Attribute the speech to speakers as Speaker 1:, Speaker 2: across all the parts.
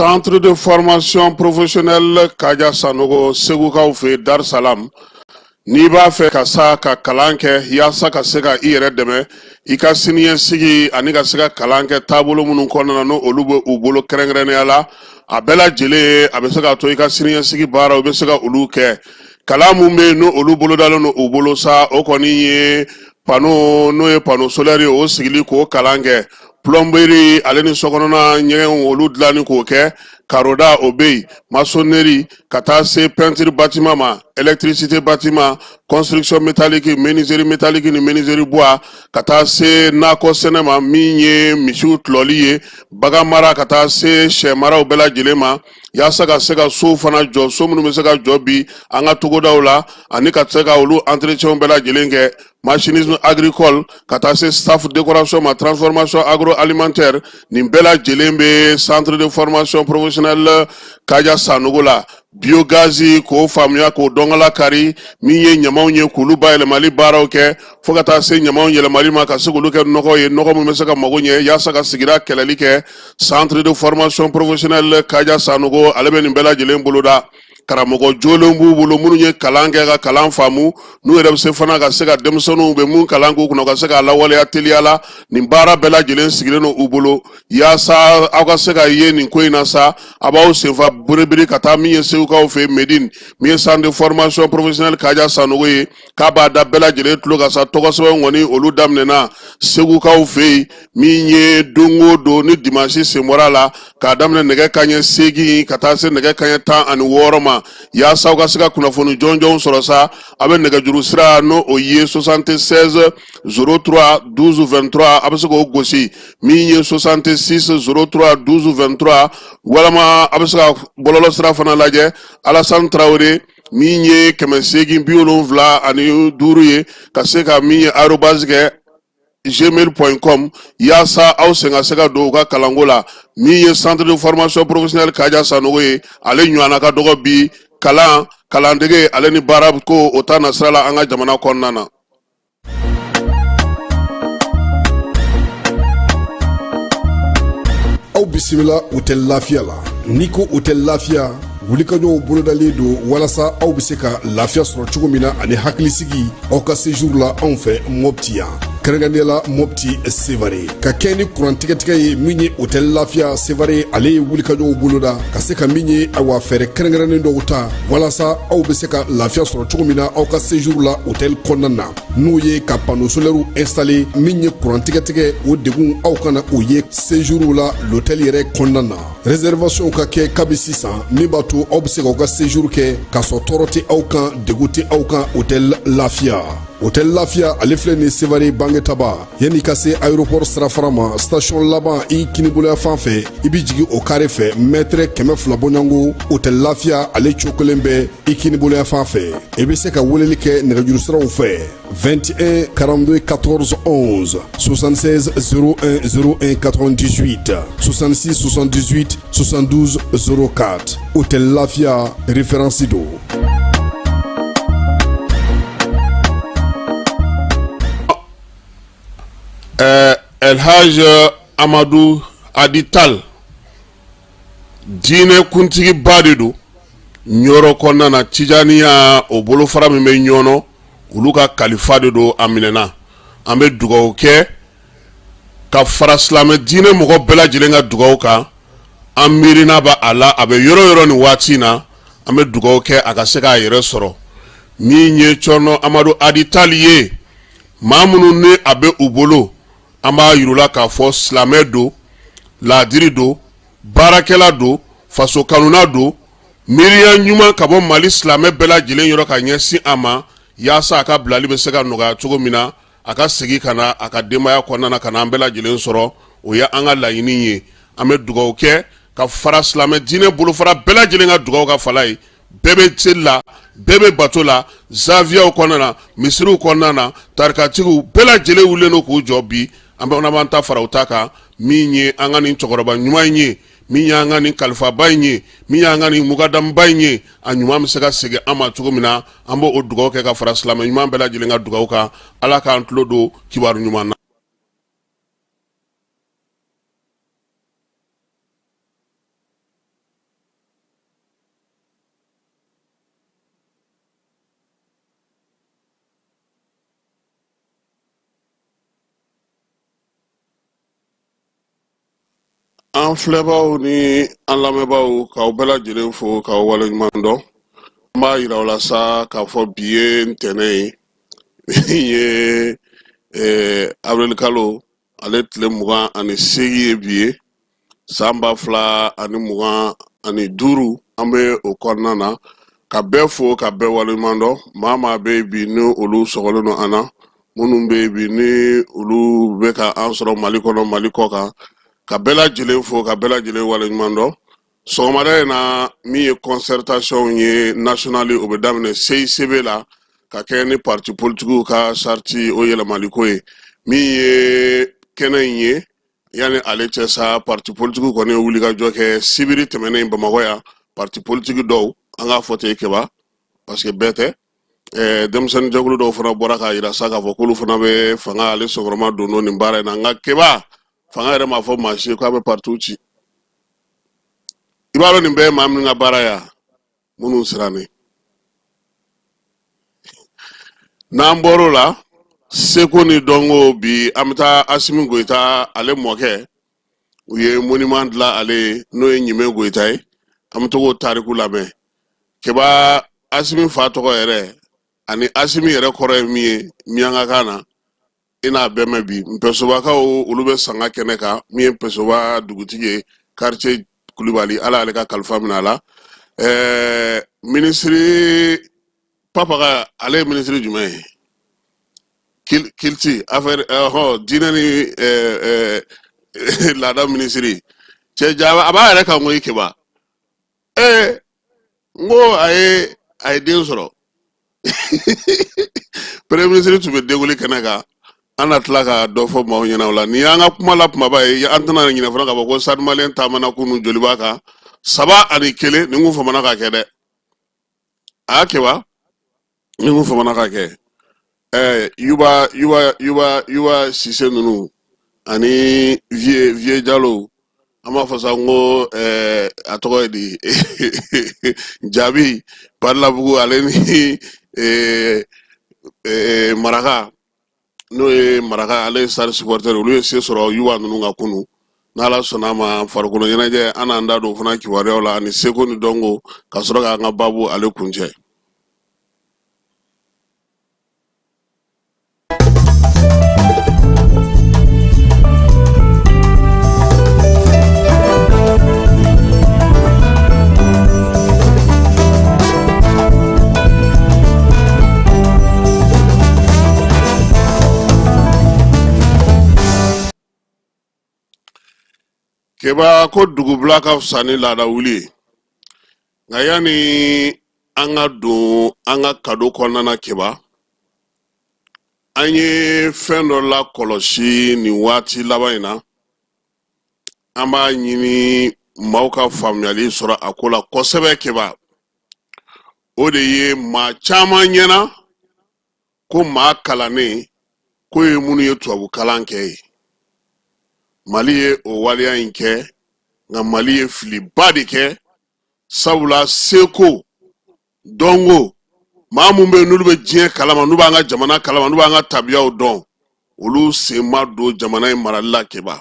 Speaker 1: Centre de formation professionnelle Kaja Sanogo, Segukaw fɛ Dar Salam. N'i b'a fɛ ka sa ka kalan kɛ yaasa ka se ka i yɛrɛ dɛmɛ i ka siniɲɛsigi ani ka se ka kalan kɛ taabolo minnu kɔnɔna na, n'o olu bɛ u bolo kɛrɛnkɛrɛnnenya la, a bɛɛ lajɛlen a bɛ se k'a to i ka siniɲɛsigi baaraw i bɛ se ka olu kɛ. Kalan mun bɛ yen, n'o olu bolodalen don u bolo sa, o kɔni ye panneau, n'o ye panneau solaire ye, o sigili k'o kalan kɛ, plomberie ale ni sokɔnɔna ɲɛgɛnw olu dilanni k'o kɛ, karoda o bɛ yen, maçonnerie ka taa se peinture bâtiment ma, électricité bâtiment, construction métallique, menuiserie métallique ni menuiserie bois, ka taa se nakɔ sɛnɛ ma, min ye misiw tulɔli ye, bagan mara, ka taa se sɛ maraw bɛɛ lajɛlen ma, yaasa ka se ka sow fana jɔ, so minnu bɛ se ka jɔ bi an ka togodaw la, ani ka se ka olu entretien bɛɛ lajɛlen kɛ, machinisme agricole, ka taa se staff décoration ma, transformation agroalimentaire. Nin bɛɛ lajɛlen bɛ centre de formation professionnelle Kaja Sanogo la. Biogaz k'o faamuya, k'o dɔnkala kari, min ye ɲamaw ye, k'olu bayɛlɛmali baaraw kɛ, fo ka taa se ɲamaw yɛlɛmali ma ka se k'olu kɛ nɔgɔ ye, nɔgɔ min bɛ se ka mago ɲɛ yaasa ka sigida kɛlɛli kɛ. Centre de formation professionnelle Kaja Sanogo, ale bɛ nin bɛɛ lajɛlen boloda. Karamɔgɔ jolen b'u bolo minnu ye kalan kɛ ka kalan faamu, n'u yɛrɛ bɛ se fana ka se ka denmisɛnninw bɛ mun kalan k'u kunna, ka se k'a lawaleya teliya la. Nin baara bɛɛ lajɛlen sigilen don u bolo yaasa aw ka se ka ye nin ko in na sa. A b'aw senfa biribiri ka taa min ye Segukaw fɛ Medine, min ye centre de formation professionnelle Kaja Sanogo ye, k'a b'a da bɛɛ lajɛlen tulo kan sa. Tɔgɔ sɛbɛn kɔni olu daminɛna Segukaw fɛ yen, min ye don o don ni dimanche sen bɔra a la, k'a daminɛ nɛgɛ kanɲɛ 8 ka taa se nɛgɛ kanɲɛ 16 ma. Yaasa aw ka se ka kunnafoni jɔnjɔnw sɔrɔ sa, a bɛ nɛgɛjuru sira, n'o o ye 76 03 12 23, a bɛ se k'o gosi, min ye 66 03 12 23, walima a bɛ se ka bɔlɔlɔ sira fana lajɛ, Alassane Traoré, min ye 875 ye, ka se ka min ye arobase kɛ gmail.com, yaasa aw sen ka se ka don u ka kalanko la. Min ye centre de formation professionnelle Kaja Sanogo ye, ale ɲɔgɔnna ka dɔgɔ bi kalan, kalandege ale ni baara ko o ta nasira la an ka jamana kɔnɔna na.
Speaker 2: Aw bisimila Hôtel Lafiya la. N'i ko Hôtel Lafiya, wulikajɔw bolodalen don walasa aw bɛ se ka lafiya sɔrɔ cogo min na ani hakilisigi aw ka séjour la anw fɛ Mɔpti yan, kɛrɛnkɛrɛnnenya la Mɔpti Sevare. Ka kɛ ni kuran tigɛtigɛ ye, min ye Hôtel Lafiya Sevare, ale ye wulikajɔw boloda ka se ka min ye, awa, fɛɛrɛ kɛrɛnkɛrɛnnen dɔw ta walasa aw bɛ se ka lafiya sɔrɔ cogo min na aw ka séjour la hôtel kɔnɔna na, n'o ye ka panneau solaire installer. Min ye kuran tigɛtigɛ, o degun aw kana o ye séjour la l'hôtel yɛrɛ kɔnɔna na. Réservation ka kɛ kabi sisan, min b'a to aw bɛ se k'aw ka séjour kɛ k'a sɔrɔ tɔɔrɔ tɛ aw kan, degun tɛ aw kan. Hôtel Lafiya, Hôtel Lafiya, ale filɛ nin Sevare Bangetaba, yanni ka se aéroport sirafara ma, station laban i kiniboloya fan fɛ, i bɛ jigin o kare fɛ, mɛtɛrɛ 200 bɔɲɔgɔnko, Hôtel Lafiya ale cogo kelen bɛ i kiniboloya fan fɛ. I bɛ se ka weleli kɛ nɛgɛjuru siraw fɛ: 21 42 14 11, 76 01 01 98, 66 78 72 04. Hôtel Lafiya, référence don.
Speaker 1: Elhaj Amadu Adi Tal, diinɛ kuntigiba de don Ɲɔrɔ kɔnɔna na, Tijaniya o bolofara min bɛ Ɲɔnɔ, olu ka kalifa de don. A minɛna, an bɛ dugawu kɛ ka fara silamɛ diinɛ mɔgɔ bɛɛ lajɛlen ka dugawu kan. An miirina b'a a la, a bɛ yɔrɔ yɔrɔ nin waati in na, an bɛ dugawu kɛ a ka se k'a yɛrɛ sɔrɔ. Min ye Cɔrɔnɔ Amadu Adi Tal ye, maa minnu ni a bɛ u bolo, an b'a yir'u la k'a fɔ silamɛ don, laadiri don, baarakɛla don, faso kanuna don, miiriya ɲuman ka bɔ Mali silamɛ bɛɛ lajɛlen yɔrɔ ka ɲɛsin a ma, yaasa a ka bilali bɛ se ka nɔgɔya cogo min na, a ka segin ka na a ka denbaya kɔnɔna na, ka na an bɛɛ lajɛlen sɔrɔ. O ye an ka laɲini ye. An bɛ dugawu kɛ ka fara silamɛ diinɛ bolofara bɛɛ lajɛlen ka dugawu ka fala ye. Bɛɛ bɛ seli la, bɛɛ bɛ bato la, zawiyaw kɔnɔna na, misiriw kɔnɔna na, tarikatigiw bɛɛ lajɛlen wulilen don k'u jɔ bi. An bɛ b'an ta fara u ta kan. Min ye an ka nin cɛkɔrɔba ɲuman in ye, min y'an ka nin kalifaba in ye, min y'an ka nin mukadamuba in ye, a ɲuman bɛ se ka segin an ma cogo min na, an b'o dugawu kɛ ka fara silamɛ ɲuman bɛɛ lajɛlen ka dugawu kan. Ala k'an tulo don kibaru ɲuman na. An filɛbaaw ni an lamɛnbaaw, k'aw bɛɛ lajɛlen fo k'aw waleɲuman dɔn. An b'a yira aw la sa k'a fɔ bi ye ntɛnɛn ye, min ye avril kalo ale tile 28 ye bi ye, san 2025. An bɛ o kɔnɔna na ka bɛɛ fo ka bɛɛ waleɲuman dɔn. Maa maa bɛ yen bi ni olu sɔgɔlen don an na, minnu bɛ yen bi ni olu bɛ ka an sɔrɔ Mali kɔnɔ, Mali kɔ kan, ka bɛɛ lajɛlen fo ka bɛɛ lajɛlen waleɲuman dɔn. Sɔgɔmada in na, min ye concertation ye nationale, o bɛ daminɛ CICB la ka kɛ ni parti politikiw ka charte o yɛlɛmaliko ye. Min ye kɛnɛ in ye, yanni ale cɛ sa, parti politikiw kɔni ye wulikajɔ kɛ sibiri tɛmɛnen Bamakɔ yan. Parti politiki dɔw, an k'a fɔ ten Keba, parce que bɛɛ tɛ. Denmisɛnnin jɛkulu dɔw fana bɔra k'a yira sa k'a fɔ k'olu fana bɛ fanga ale sɔgɔma don nin baara in na. Nka Keba, fanga yɛrɛ m'a fɔ maa si ye k'a bɛ partiw ci. I b'a dɔn nin bɛɛ ye maa minnu ka baara ya, minnu sirannen. N'an bɔr'o la, seko ni dɔnko, bi an bɛ taa Asimi Goyita ale mɔkɛ, u ye monument dilan ale ye, n'o ye Ɲime Goyita ye. An bɛ to k'o tariku lamɛn. Keba, Asimi fa tɔgɔ yɛrɛ ani Asimi yɛrɛ kɔrɔ ye min ye miyankakan na, i n'a bɛɛ mɛn bi. Npɛsobakaw, olu bɛ sanga kɛnɛ kan. Min ye Npɛsoba dugutigi ye, quartier Kulibali, Ala y'ale ka kalifa minɛ a la. Minisiri Papa ka, ale ye minisiri jumɛn ye? Culte, affaire, hɔn, diinɛ ni laada minisiri. Cɛ ja, a b'a yɛrɛ kan koyi. Keba, n ko a ye den sɔrɔ. Premier ministre tun bɛ denkundi kɛnɛ kan. An na tila ka dɔ fɔ maaw ɲɛna o la. Nin y'an ka kuma la kumaba ye. An tɛna ɲinɛ fana k'a fɔ ko Stade Malien taamana kunu Joliba kan 3-1. Nin kun famana ka kɛ dɛ. A Keba, nin kun famana ka kɛ. Yuba Yuba Yuba Yuba Sise ninnu ani Vieux Jalo, an b'a fɔ sa n ko a tɔgɔ ye di, Jaabi Balabugu, ale ni Maraka, n'o ye Maraka, ale ye Stade supporter, olu ye se sɔrɔ Yuba ninnu ka kunu. N'Ala sɔnna a ma, farikolo ɲɛnajɛ, an n'an da don o fana kibaruyaw la ani seko ni dɔnko, ka sɔrɔ k'an ka baabu ale kuncɛ. Keba, ko dugubila ka fisa ni laada wuli ye. Nka yanni an ka don an ka kado kɔnɔna na, Keba, an ye fɛn dɔ lakɔlɔsi nin waati laban in na. An b'a ɲini maaw ka faamuyali sɔrɔ a ko la kosɛbɛ. Keba, o de ye maa caman ɲɛna ko maa kalannen ko ye minnu ye tubabu kalan kɛ ye. Mali ye o waleya in kɛ, nka Mali ye filiba de kɛ, sabula seko dɔnko, maa mun bɛ yen n'olu bɛ diɲɛ kalama, n'u b'an ka jamana kalama, n'u b'an ka tabiyaw dɔn, olu sen ma don jamana in marali la. Keba,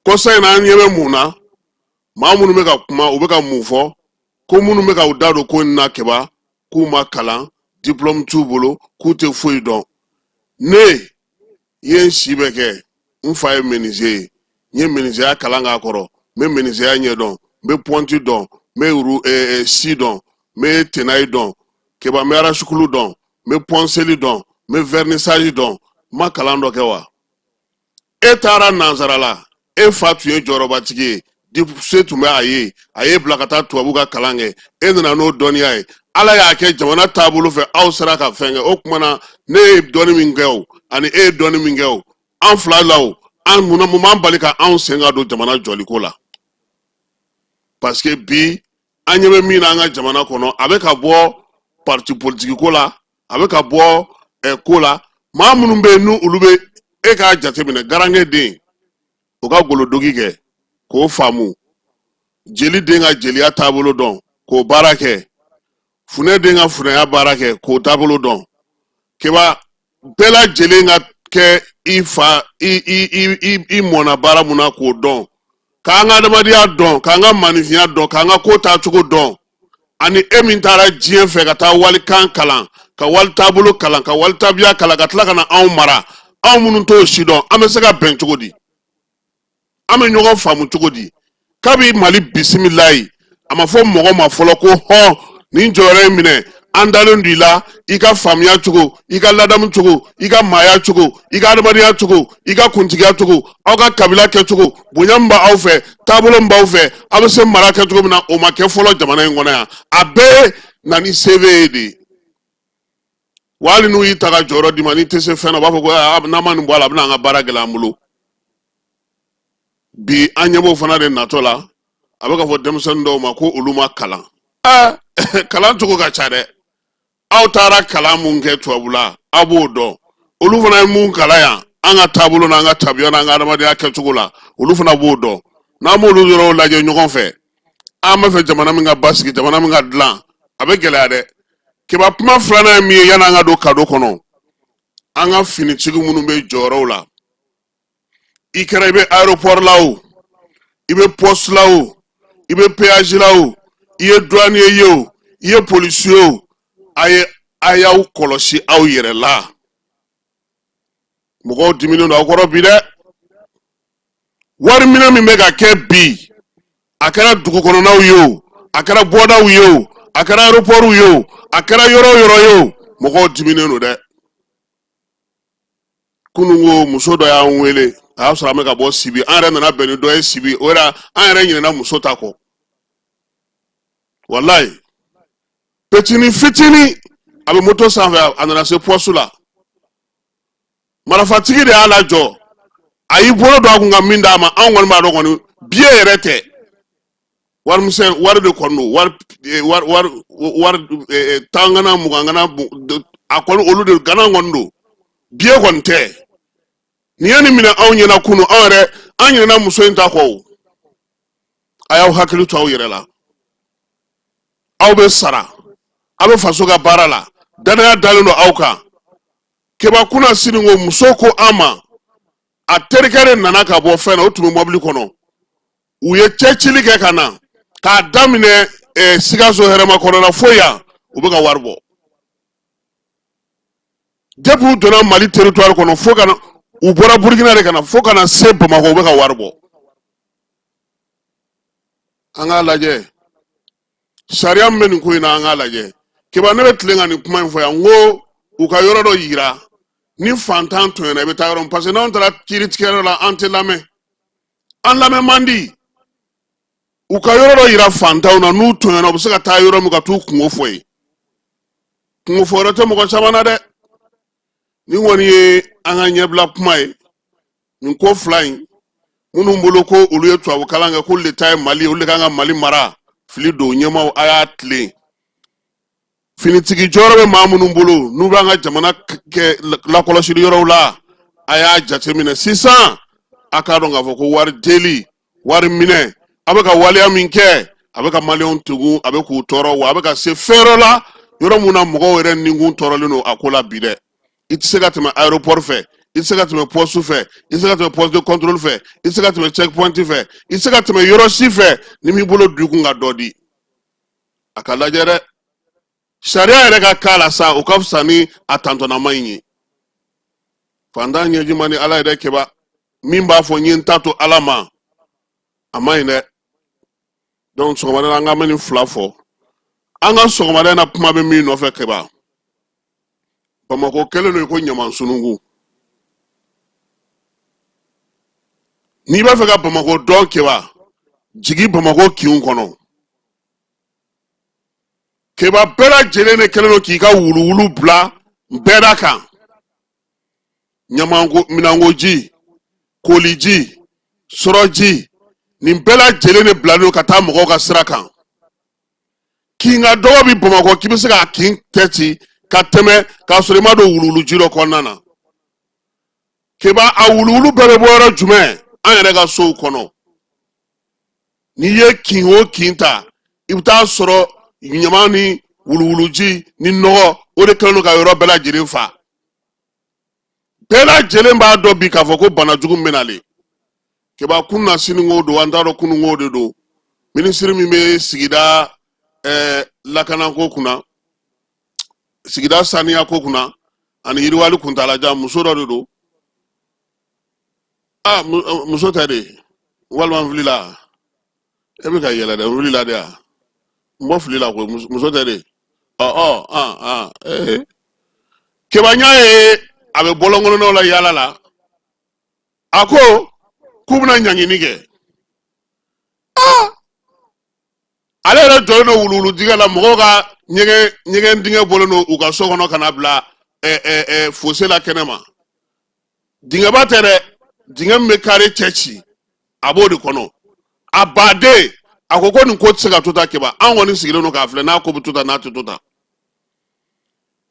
Speaker 1: kɔsa in na, an ɲɛ bɛ mun na? Maa minnu bɛ ka kuma, u bɛ ka mun fɔ? Ko minnu bɛ ka u da don ko in na, Keba, k'u ma kalan, diplôme t'u bolo, k'u tɛ foyi dɔn. Ne ye n si bɛɛ kɛ, n fa ye menuisier ye, n ye menuisier kalan k'a kɔrɔ, n bɛ menuisier ɲɛdɔn, n bɛ pointe dɔn, n bɛ ru scie dɔn, n bɛ tenaille dɔn. Keba, n bɛ arachiclou dɔn, n bɛ ponceli dɔn, n bɛ vernissage dɔn. N ma kalan dɔ kɛ wa? E taara nansara la, e fa tun ye jɔyɔrɔbatigi ye, se tun bɛ a ye, a ye bila ka taa tubabu ka kalan kɛ, e nana n'o dɔnniya ye. Ala y'a kɛ jamana taabolo fɛ, aw sera ka fɛn kɛ. O tuma na, ne ye dɔnni min kɛ o, ani e ye dɔnni min kɛ o, an fila la o, an munna, mun b'an bali ka anw sen ka don jamana jɔliko la? Parce que bi, an ɲɛ bɛ min na an ka jamana kɔnɔ, a bɛ ka bɔ parti politique ko la, a bɛ ka bɔ ko la. Maa minnu bɛ yen n'u olu bɛ, e k'a jateminɛ, garankɛ den o ka golodogi kɛ k'o faamu, jeli den ka jeliya taabolo dɔn k'o baara kɛ, funɛ den ka funɛya baara kɛ k'o taabolo dɔn. Keba, bɛɛ lajɛlen ka kɛ i fa i i i i i mɔnna baara mun na k'o dɔn. K'an ka adamadenya dɔn, k'an ka maninfinya dɔn, k'an ka ko taacogo dɔn, ani e min taara diɲɛ fɛ ka taa walikan kalan, ka wali taabolo kalan, ka wali tabiya kalan, ka tila ka na anw mara, anw minnu t'o si dɔn, an bɛ se ka bɛn cogo di? An bɛ ɲɔgɔn faamu cogo di? Kabi Mali bisimilayi, a ma fɔ mɔgɔ ma fɔlɔ ko hɔn, nin jɔyɔrɔ in minɛ, an dalen don i la, i ka faamuya cogo, i ka ladamu cogo, i ka maaya cogo, i ka adamadenya cogo, i ka kuntigiya cogo, aw ka kabila kɛcogo, bonya min b'aw fɛ, taabolo min b'aw fɛ, aw bɛ se mara kɛcogo min na, o ma kɛ fɔlɔ jamana in kɔnɔ yan. A bɛɛ na ni CV ye de. Wa hali n'u y'i ta ka jɔyɔrɔ d'i ma, n'i tɛ se fɛn na, u b'a fɔ ko n'an ma nin bɔ a la, a bɛna an ka baara gɛlɛya an bolo. Bi an ɲɛ b'o fana de natɔ la. A bɛ ka fɔ denmisɛnnin dɔw ma ko olu ma kalan. Ɛɛ, kalan cogo ka ca dɛ. Aw taara kalan mun kɛ tubabula, aw b'o dɔn. Olu fana ye mun kalan yan, an ka taabolo n'an ka tabiya n'an ka adamadenya kɛcogo la, olu fana b'o dɔn. N'an b'olu yɔrɔw lajɛ ɲɔgɔn fɛ, an b'a fɛ jamana min ka basigi, jamana min ka dilan, a bɛ gɛlɛya dɛ. Keba, kuma filanan ye min ye, yan'an ka don kado kɔnɔ, an ka finitigi minnu bɛ jɔyɔrɔw la, i kɛra i bɛ aéroport la o, i bɛ poste la o, i bɛ péage la o, i ye douanier ye o, i ye policier o, a ye a y'aw kɔlɔsi aw yɛrɛ la. Mɔgɔw diminen don aw kɔrɔ bi dɛ. Wari minɛ min bɛ ka kɛ bi, a kɛra dugu kɔnɔnaw ye o, a kɛra bɔdaw ye o, a kɛra aéroportw ye o, a kɛra yɔrɔ o yɔrɔ ye o, mɔgɔw diminen don dɛ. Kunun ko muso dɔ y'an wele, a y'a sɔrɔ an bɛ ka bɔ Sibi, an yɛrɛ nana bɛn ni dɔ ye Sibi, o yɛrɛ an yɛrɛ ɲinɛna muso ta kɔ. Walayi, petini fitini, a bɛ moto sanfɛ, a nana se poste la, marifatigi de y'a lajɔ, a y'i bolo don a kun ka min d'a ma, anw kɔni b'a dɔn kɔni biye yɛrɛ tɛ, warimisɛn wari de kɔni don, wari wari wari wari 10 gana, 20 gana, a kɔni olu de gana kɔni don, biye kɔni tɛ. Nin ye nin minɛ anw ɲɛna kunu, anw yɛrɛ an ɲinɛna muso in ta kɔ o. A y'aw hakili to aw yɛrɛ la. Aw bɛ sara, aw bɛ faso ka baara la, danaya dalen don aw kan. Keba, kunna sini ko muso ko an ma, a terikɛ de nana ka bɔ fɛn na, o tun bɛ mɔbili kɔnɔ, u ye cɛcili kɛ ka na k'a daminɛ Sikaso Hɛrɛmakɔnɔ la fo yan, u bɛ ka wari bɔ depuis u donna Mali territoire kɔnɔ fo ka na, u bɔra Burukina de ka na fo ka na se Bamakɔ, u bɛ ka wari bɔ. An k'a lajɛ sariya min bɛ nin ko in na, an k'a lajɛ. Keba, ne bɛ tilen ka nin kuma in fɔ yan, n ko u ka yɔrɔ dɔ yira ni fantan tɔɲɔna, i bɛ taa yɔrɔ min, parce que n'anw taara kiiritigɛyɔrɔ la, an tɛ lamɛn, an lamɛn man di. U ka yɔrɔ dɔ yira fantanw na, n'u tɔɲɔna, u bɛ se ka taa yɔrɔ min ka t'u kunko fɔ yen. Kunko fɔ yɔrɔ tɛ mɔgɔ caman na dɛ. Nin kɔni ye an ka ɲɛbila kuma ye. Nin ko fila in, minnu bolo ko olu ye tubabu kalan kɛ, k'olu de ta ye Mali ye, olu de kan ka Mali mara, fili don. Ɲɛmaaw, a y'a tilen. Finitigi jɔyɔrɔ bɛ maa minnu bolo, n'u b'an ka jamana kɛ lakɔlɔsili yɔrɔw la, a y'a jateminɛ sisan, a k'a dɔn k'a fɔ ko wari deli, wari minɛ, a bɛ ka waleya min kɛ, a bɛ ka maliyɛnw tugun, a bɛ k'u tɔɔrɔ, wa a bɛ ka se fɛn yɔrɔ la, yɔrɔ mun na mɔgɔw yɛrɛ ninkun tɔɔrɔlen don a ko la bi dɛ. I tɛ se ka tɛmɛ aéroport fɛ, i tɛ se ka tɛmɛ poste fɛ, i tɛ se ka tɛmɛ poste de contrôle fɛ, i tɛ se ka tɛmɛ checkpoint fɛ, i tɛ se ka tɛmɛ yɔrɔ si fɛ ni m'i bolo don i kun ka dɔ di. A ka lajɛ dɛ, sariya yɛrɛ ka k'a la sa, o ka fisa ni a tantɔnama in ye. Fantan ɲɛji man di Ala ye dɛ. Keba, min b'a fɔ n ye n ta to Ala ma, a man ɲi dɛ. Donc sɔgɔmada la, an ka nin fila fɔ. An ka sɔgɔmada in na, kuma bɛ min nɔfɛ, Keba, Bamakɔ kɛlen don ko ɲaman sununkun. N'i b'a fɛ ka Bamakɔ dɔn, Keba, jigin Bamakɔ kinw kɔnɔ. Keba, bɛɛ lajɛlen de kɛlen don k'i ka wuluwulu bila bɛɛda kan. Ɲamanko, minɛnkoji, koliji, sɔrɔji, nin bɛɛ lajɛlen de bilalen don ka taa mɔgɔw ka sira kan. Kin ka dɔgɔ bi Bamakɔ k'i bɛ se k'a kin tɛ ci ka tɛmɛ k'a sɔrɔ i ma don wuluwuluji dɔ kɔnɔna na. Keba, a wuluwulu bɛɛ bɛ bɔ yɔrɔ jumɛn? An yɛrɛ ka sow kɔnɔ. N'i ye kin o kin ta, i bɛ taa sɔrɔ ɲama ni wuluwuluji ni nɔgɔ, o de kɛlen don ka yɔrɔ bɛɛ lajɛlen fa. Bɛɛ lajɛlen b'a dɔn bi k'a fɔ ko bana jugu bɛ nalen. Keba, kunasini ko don, an t'a dɔn kununko de don. Minisiri min bɛ sigida lakanako kunna, sigida saniya ko kunna ani yiriwali kuntalajan, muso dɔ de don. Aa, muso tɛ de, walima n filila? E bɛ ka yɛlɛ dɛ, n filila de ya? N bɔ fili la koyi. Muso tɛ de. Ɔ ɔ ah ah, ee, Keba, n y'a ye a bɛ bɔlɔn kɔnɔnaw la yaala la. A ko k'u bɛna ɲangini kɛ. Aa, ale yɛrɛ jɔlen don wuluwulu dingɛ la, mɔgɔw ka ɲɛgɛn dingɛ bɔlen don u ka so kɔnɔ ka na bila ɛ ɛ ɛ fosse la kɛnɛ ma. Dingɛba tɛ dɛ, dingɛ min bɛ kare cɛ ci, a b'o de kɔnɔ. A baden a ko ko nin ko tɛ se ka to tan. Keba, an kɔni sigilen don k'a filɛ, n'a ko bɛ to tan, n'a tɛ to tan.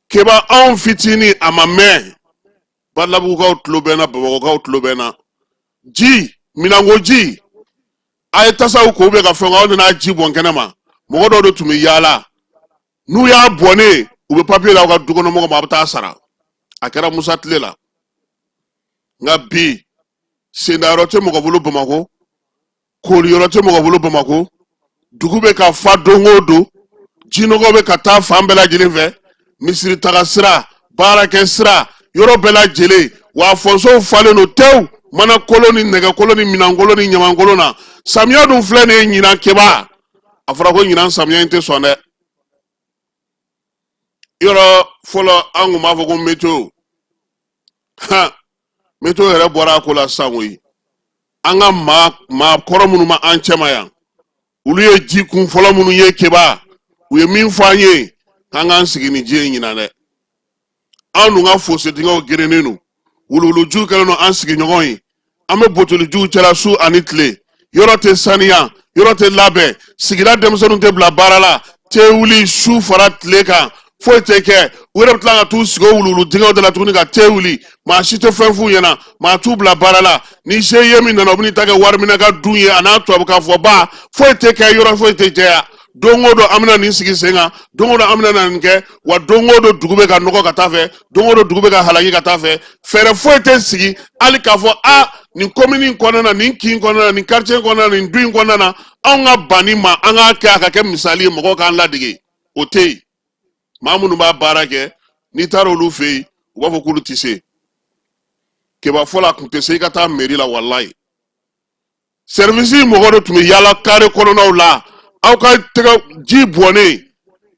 Speaker 1: Keba, anw fitinin, a ma mɛn, Badalabugukaw tulo bɛ n na, Bamakɔkaw tulo bɛ n na. Ji minanko ji, a ye tasaw ko bɛ ka fɛn, aw nana ji bɔn kɛnɛ ma. Mɔgɔ dɔw de tun bɛ yaala, n'u y'a bɔnnen, u bɛ papiye la aw ka dukɔnɔmɔgɔ ma, a bɛ taa sara. A kɛra Musa tile la. Nka bi, sendayɔrɔ tɛ mɔgɔ bolo Bamakɔ, koli yɔrɔ tɛ mɔgɔ bolo Bamakɔ. Dugu bɛ ka fa don o don, jinɔgɔ bɛ ka taa fan bɛɛ lajɛlen fɛ, misiri taga sira, baarakɛ sira, yɔrɔ bɛɛ lajɛlen. Wa fɔnsow falen don tewu, mana kolon ni nɛgɛkolon ni minɛnkolon ni ɲamankolon na. Samiya dun filɛ nin ye ɲinan. Keba, a fɔra ko ɲinan samiya in tɛ sɔn dɛ. Yɔrɔ fɔlɔ, an kun b'a fɔ ko météo, météo yɛrɛ bɔra a ko la sisan koyi. An ka maa kɔrɔ minnu ma an cɛma yan, olu ye ji kun fɔlɔ minnu ye, Keba, u ye min fɔ an ye, k'an k'an sigi ni ji ye ɲinan dɛ. An dun ka fosse dingɛw gerennen don, wuluwulujiw kɛlen don an sigiɲɔgɔn ye, an bɛ botolijiw cɛla su ani tile. Yɔrɔ tɛ saniya, yɔrɔ tɛ labɛn, sigida denmisɛnninw tɛ bila baara la, te wuli su fara tile kan, foyi tɛ kɛ. U yɛrɛ bɛ tila ka t'u sigi o wuluwulu dingɛw de la tuguni ka te wuli. Maa si tɛ fɛn f'u ɲɛna, maa t'u bila baara la. Ni GIE min nana, o bɛn'i ta kɛ wari minɛ ka dun ye, a n'a tubabukan fɔ ba. Foyi tɛ kɛ, yɔrɔ foyi tɛ jɛya. Don o don an bɛna nin sigi sen kan, don o don an bɛna nin kɛ. Wa don o don dugu bɛ ka nɔgɔ ka taa fɛ, don o don dugu bɛ ka halaki ka taa fɛ. Fɛɛrɛ foyi tɛ sigi hali k'a fɔ a nin commune in kɔnɔna na, nin kin kɔnɔna na, nin quartier kɔnɔna na, nin du in kɔnɔna na, anw ka banni ma, an k'a kɛ a ka kɛ misali ye, mɔgɔw k'an ladege. O tɛ yen. Maa minnu b'a baara kɛ, n'i taara olu fɛ yen, u b'a fɔ k'olu tɛ se. Keba, fɔlɔ a tun tɛ se i ka taa mairie la, walayi. Service mɔgɔ dɔ tun bɛ yaala kare kɔnɔnaw la, aw ka tɛgɛ ji bɔnnen.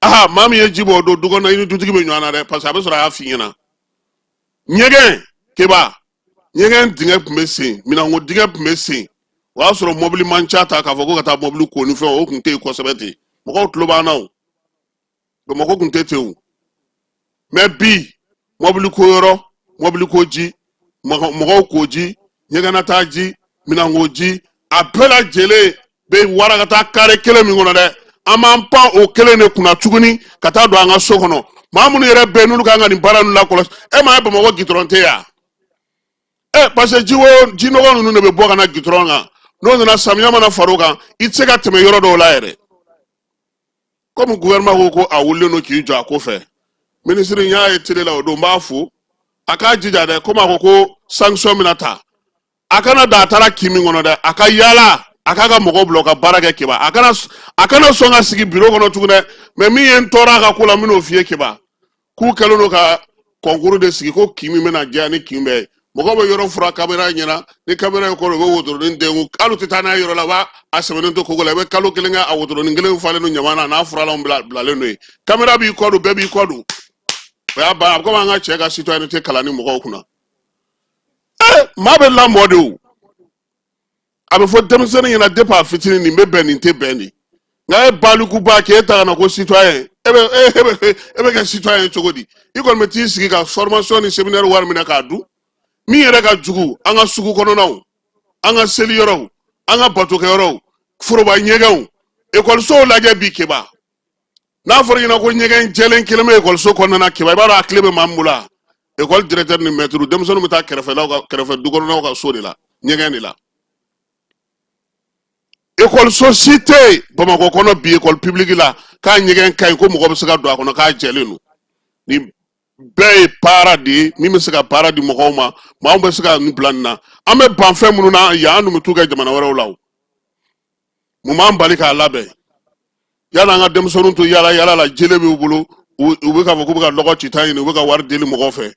Speaker 1: Aha, maa min ye ji bɔ o don du kɔnɔ, i ni dutigi bɛ ɲɔgɔn na dɛ, parce que a bɛ sɔrɔ a y'a f'i ɲɛna. Ɲɛgɛn, Keba, ɲɛgɛn dingɛ tun bɛ sen, minɛnko dingɛ tun bɛ sen. O y'a sɔrɔ mɔbili man ca ta k'a fɔ ko ka taa mɔbili ko ni fɛnw, o tun tɛ yen kosɛbɛ ten. Mɔgɔw tulo b'an na, o Bamakɔ tun tɛ ten o. Mais bi, mɔbili ko yɔrɔ, mɔbili ko ji, mɔgɔw ko ji, ɲɛgɛnnataa ji, minɛnko ji, a bɛɛ lajɛlen bɛ wara ka taa kare kelen min kɔnɔ dɛ, an b'an pan o kelen de kunna tuguni ka taa don an ka so kɔnɔ. Maa minnu yɛrɛ bɛ yen, n'olu kan ka nin baara ninnu lakɔlɔsi, e m'a ye Bamakɔ gitɔrɔn tɛ yan ɛ, parce que jiwo jinɔgɔ ninnu de bɛ bɔ ka na gitɔrɔn kan. N'o nana, samiya mana far'o kan, i tɛ se ka tɛmɛ yɔrɔ dɔw la yɛrɛ. Komi gouvernement ko ko a wulilen don k'i jɔ a ko fɛ, minisiri n y'a ye télé la o don, n b'a fo, a k'a jija dɛ. Komi a ko ko sanction bɛna ta, a kana da a taara kin min kɔnɔ dɛ, a ka yaala, a k'a ka mɔgɔw bila u ka baara kɛ. Keba, a kana sɔn ka sigi biro kɔnɔ tugun dɛ. Mais min ye n tɔɔrɔ a ka ko la, n bɛn'o f'i ye. Keba, k'u kɛlen don ka concours de sigi ko kin min bɛna jɛya ni kin bɛɛ ye. Mɔgɔw bɛ yɔrɔ fura kamera ɲɛna, ni kamera ye kɔrɔ, u bɛ wotoronin den, hali u tɛ taa n'a ye yɔrɔ la, u b'a a sɛbɛnnen to kogo la. I bɛ kalo kelen kɛ, a wotoronin kelen falen don ɲama na, a n'a furalanw bilalen don yen. Kamera b'i kɔ don, bɛɛ b'i kɔ don. O y'a ban. A bɛ komi an ka cɛ ka citoyenneté kalanni mɔgɔw kunna. Maa bɛ lamɔ de o. A bɛ fɔ denmisɛnnin ɲɛna depuis a fitinin, nin bɛ bɛn, nin tɛ bɛn de. Nka e balikuba k'e ta ka na ko citoyen, e bɛ kɛ citoyen cogo di? I kɔni bɛ t'i sigi ka formation ni séminaire wari minɛ k'a dun. Min yɛrɛ ka jugu, an ka sugu kɔnɔnaw, an ka seli yɔrɔw, an ka batokɛyɔrɔw, foroba ɲɛgɛnw, ekɔlisow lajɛ bi. Keba, n'a fɔra i ɲɛna ko ɲɛgɛn jɛlen kelen bɛ ekɔliso kɔnɔna na, Keba, i b'a dɔn a tile bɛ maa min bolo a ekɔli directeur ni maître. Denmisɛnninw bɛ taa kɛrɛfɛlaw ka, kɛrɛfɛ du kɔnɔnaw ka so de la, ɲɛgɛn de la. Ekɔliso si tɛ yen Bamakɔ kɔnɔ bi, ekɔli publique la, k'a ɲɛgɛn ka ɲi ko mɔgɔ bɛ se ka don a kɔnɔ k'a jɛlen don. Ni Bɛɛ ye baara de ye min bɛ se ka baara di mɔgɔw ma. Maaw bɛ se ka nin bila nin na. An bɛ ban fɛn minnu na yan, an dun bɛ t'u kɛ jamana wɛrɛw la. O mun b'an bali k'a labɛn yanni an ka denmisɛnninw to yala yala la? Jele b'u bolo, u bɛ k'a fɔ k'u bɛ ka lɔgɔ cita ɲini, u bɛ ka wari deli mɔgɔw fɛ.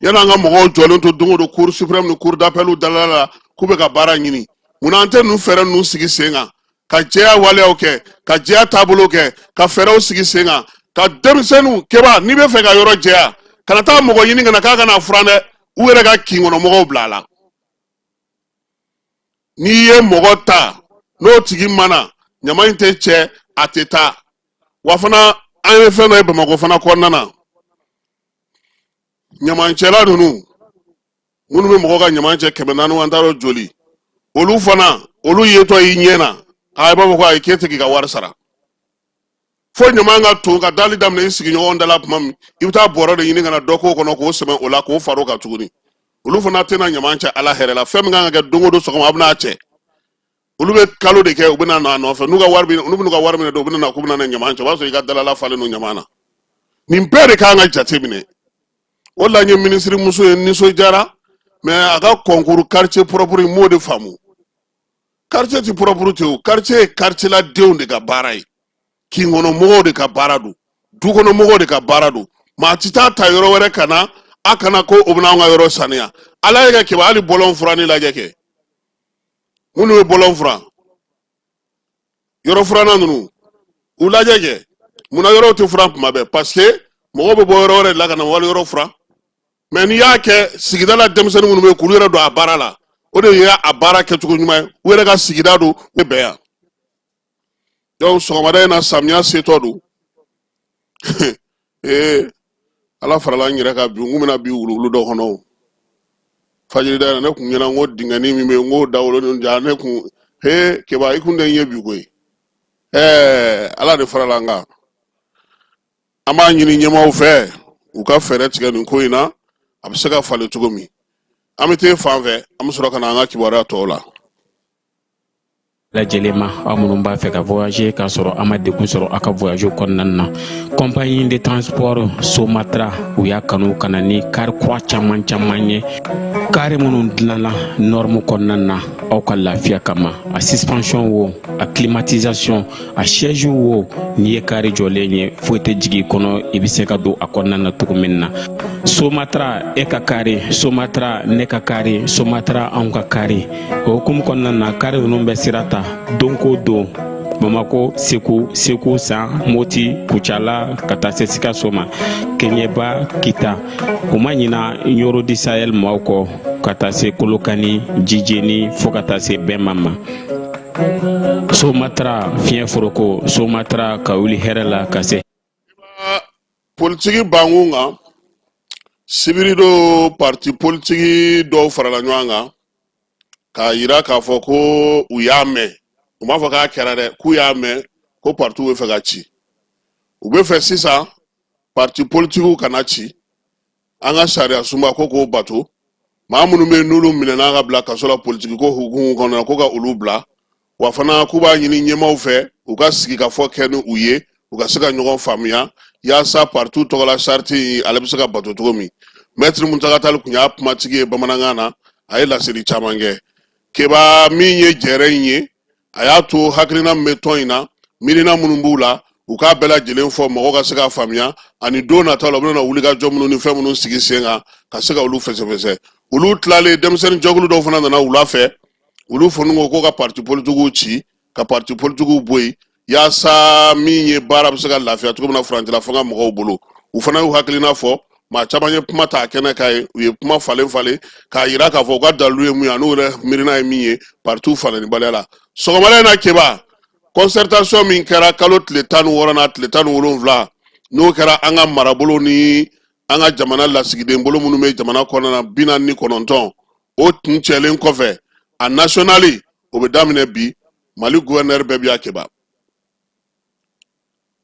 Speaker 1: Yanni an ka mɔgɔw jɔlen to don o don Cour suprême ni Cour d'appel dala la k'u bɛ ka baara ɲini, munna an tɛ ninnu fɛɛrɛ ninnu sigi sen kan, ka jɛya waleyaw kɛ, ka jɛya taabolo kɛ, ka fɛɛrɛw sigi sen kan ka denmisɛnninw keba? N'i bɛ fɛ ka yɔrɔ jɛya, kana taa mɔgɔ ɲini ka na k'a ka na furan dɛ. U yɛrɛ ka kin kɔnɔ mɔgɔw bila a la. N'i ye mɔgɔ ta, n'o tigi mana ɲama in tɛ cɛ, a tɛ taa. Wa fana, an ye fɛn dɔ ye Bamakɔ fana kɔnɔna na, ɲamancɛla ninnu minnu bɛ mɔgɔ ka ɲama cɛ 400, an t'a dɔn joli, olu fana, olu yetɔ i ɲɛ na, a b'a fɔ ko ayi, k'e tɛ k'i ka wari sara. Fo ɲama ka ton ka dali daminɛ i sigiɲɔgɔn da la tuma min, i bɛ taa bɔrɔ de ɲini ka na dɔ k'o kɔnɔ k'o sɛmɛ o la k'o far'o kan tuguni. Olu fana tɛna ɲama cɛ Ala hɛrɛ la. Fɛn min kan ka kɛ don o don sɔgɔma, a bɛna cɛ. Olu bɛ kalo de kɛ, u bɛna na a nɔfɛ n'u ka wari bɛ, n'u bɛn'u ka wari minɛ don, u bɛna na k'u bɛna na ɲama cɛ, o b'a sɔrɔ i ka dalala falen don ɲama na. Nin bɛɛ de kan ka jate minɛ. O la n ye minisiri muso ye, nisɔndiyara, mais a ka concours quartier propre n m'o de faamu. Quartier ti propre ten o. Quartier ye quartier la denw de ka baara ye, kin kɔnɔ mɔgɔw de ka baara don, du kɔnɔ mɔgɔw de ka baara don. Maa ti taa ta yɔrɔ wɛrɛ ka na a kana ko o bɛna anw ka yɔrɔ saniya. Ala ye ka kɛba hali bɔlɔn furanni lajɛ kɛ. Minnu bɛ bɔlɔn furan, yɔrɔ furanna ninnu, u lajɛ kɛ. Munna yɔrɔw tɛ furan tuma bɛɛ? Parce que mɔgɔw bɛ bɔ yɔrɔ wɛrɛ de la ka na wali yɔrɔ furan. Mais n'i y'a kɛ sigida la, denmisɛnnin minnu bɛ yen, k'olu yɛrɛ don a baara la, o de ye a baara kɛcogo ɲuman ye. U yɛrɛ ka sigida don, u bɛ bɛn yan. Donc sɔgɔmada in na, samiya setɔ don. Ee, Ala farala n yɛrɛ kan bi. N kun bɛna bi wuluwulu dɔ kɔnɔ o fajirida in na. Ne kun ɲɛna n ko dingɛnin min bɛ yen, n k'o dawolo nin ja. Ne kun he keba, i kun tɛ n ye bi koyi. Ɛɛ, Ala de farala n kan. An b'a ɲini ɲɛmaaw fɛ, u ka fɛɛrɛ tigɛ nin ko in na, a bɛ se ka falen cogo min. An bɛ t'e fan fɛ, an bɛ sɔrɔ ka na an ka kibaruya tɔw la.
Speaker 3: Lajɛlen ma, aw minnu b'a fɛ ka voyager k'a sɔrɔ a ma degun sɔrɔ aw ka voyage kɔnɔna na, compagnie de transport Somatra, u y'a kanu ka na ni car kura caman caman ye, car minnu dilanna norme kɔnɔna na aw ka lafiya kama. A suspension wo, a climatisation, a siège wo, n'i ye car jɔlen ye, foyi tɛ jigin i kɔnɔ, i bɛ se ka don a kɔnɔna na cogo min na. Somatra, e ka car, Somatra, ne ka car, Somatra, anw ka car. O hukumu kɔnɔna na, car ninnu bɛ sira ta don ko don Bamako, Segu, Segu San, Moti, Kucala, ka taa se Sikaso ma, Keɲeba, Kita. U ma ɲina Ɲoro du Sahel maaw kɔ, ka taa se Kolokani, Jijeni, fo ka taa se Bɛnma ma. Somatra, fiɲɛ foroko, Somatra, ka wuli hɛrɛ la ka se.
Speaker 1: Politiki bankun kan, sibiri don, parti politiki dɔw farala ɲɔgɔn kan k'a yira k'a fɔ ko u y'a mɛn. U m'a fɔ k'a kɛra dɛ, k'u y'a mɛn ko partiw bɛ fɛ ka ci. U bɛ fɛ sisan parti politikiw kana ci. An ka sariya sunba ko k'o bato. Maa minnu bɛ yen, n'olu minɛna ka bila kaso la politiki ko hukumu kɔnɔ, ko ka olu bila. Wa fana, k'u b'a ɲini ɲɛmaaw fɛ, u ka sigi ka fɔ kɛ ni u ye, u ka se ka ɲɔgɔn faamuya yaasa partiw tɔgɔla charte in, ale bɛ se ka bato cogo min. Maître Muntaga Tall kun y'a kumatigi ye bamanankan na. A ye laseli caman kɛ. Keba, min ye jɛrɛ in ye, a y'a to hakilina min bɛ tɔn in na, miirina minnu b'u la, u k'a bɛɛ lajɛlen fɔ mɔgɔw ka se k'a faamuya. Ani don nataw la, u bɛna wulikajɔ minnu ni fɛn minnu sigi sen kan, ka se ka olu fɛsɛfɛsɛ. Olu tilalen, denmisɛnnin jɛkulu dɔw fana nana wula fɛ. Olu fana ko ko ka parti politikiw ci, ka parti politikiw bɔ yen, yaasa min ye baara bɛ se ka lafiya cogo min na furancɛla fanga mɔgɔw bolo. U fana y'u hakilina fɔ. Maa caman ye kuma ta a kɛnɛ kan ye. U ye kuma falen falen k'a yira k'a fɔ u ka dalilu ye mun ye, an'u yɛrɛ miirina ye min ye partiw falennibaliya la. Sɔgɔmada in na, Keba, concertation min kɛra kalo tile 16 n'a tile 17, n'o kɛra an ka marabolo ni an ka jamana lasigiden bolo minnu bɛ jamana kɔnɔna na, 49, o kuncɛlen kɔfɛ, a national o bɛ daminɛ bi. Mali gouverneur bɛɛ bi yan. Keba,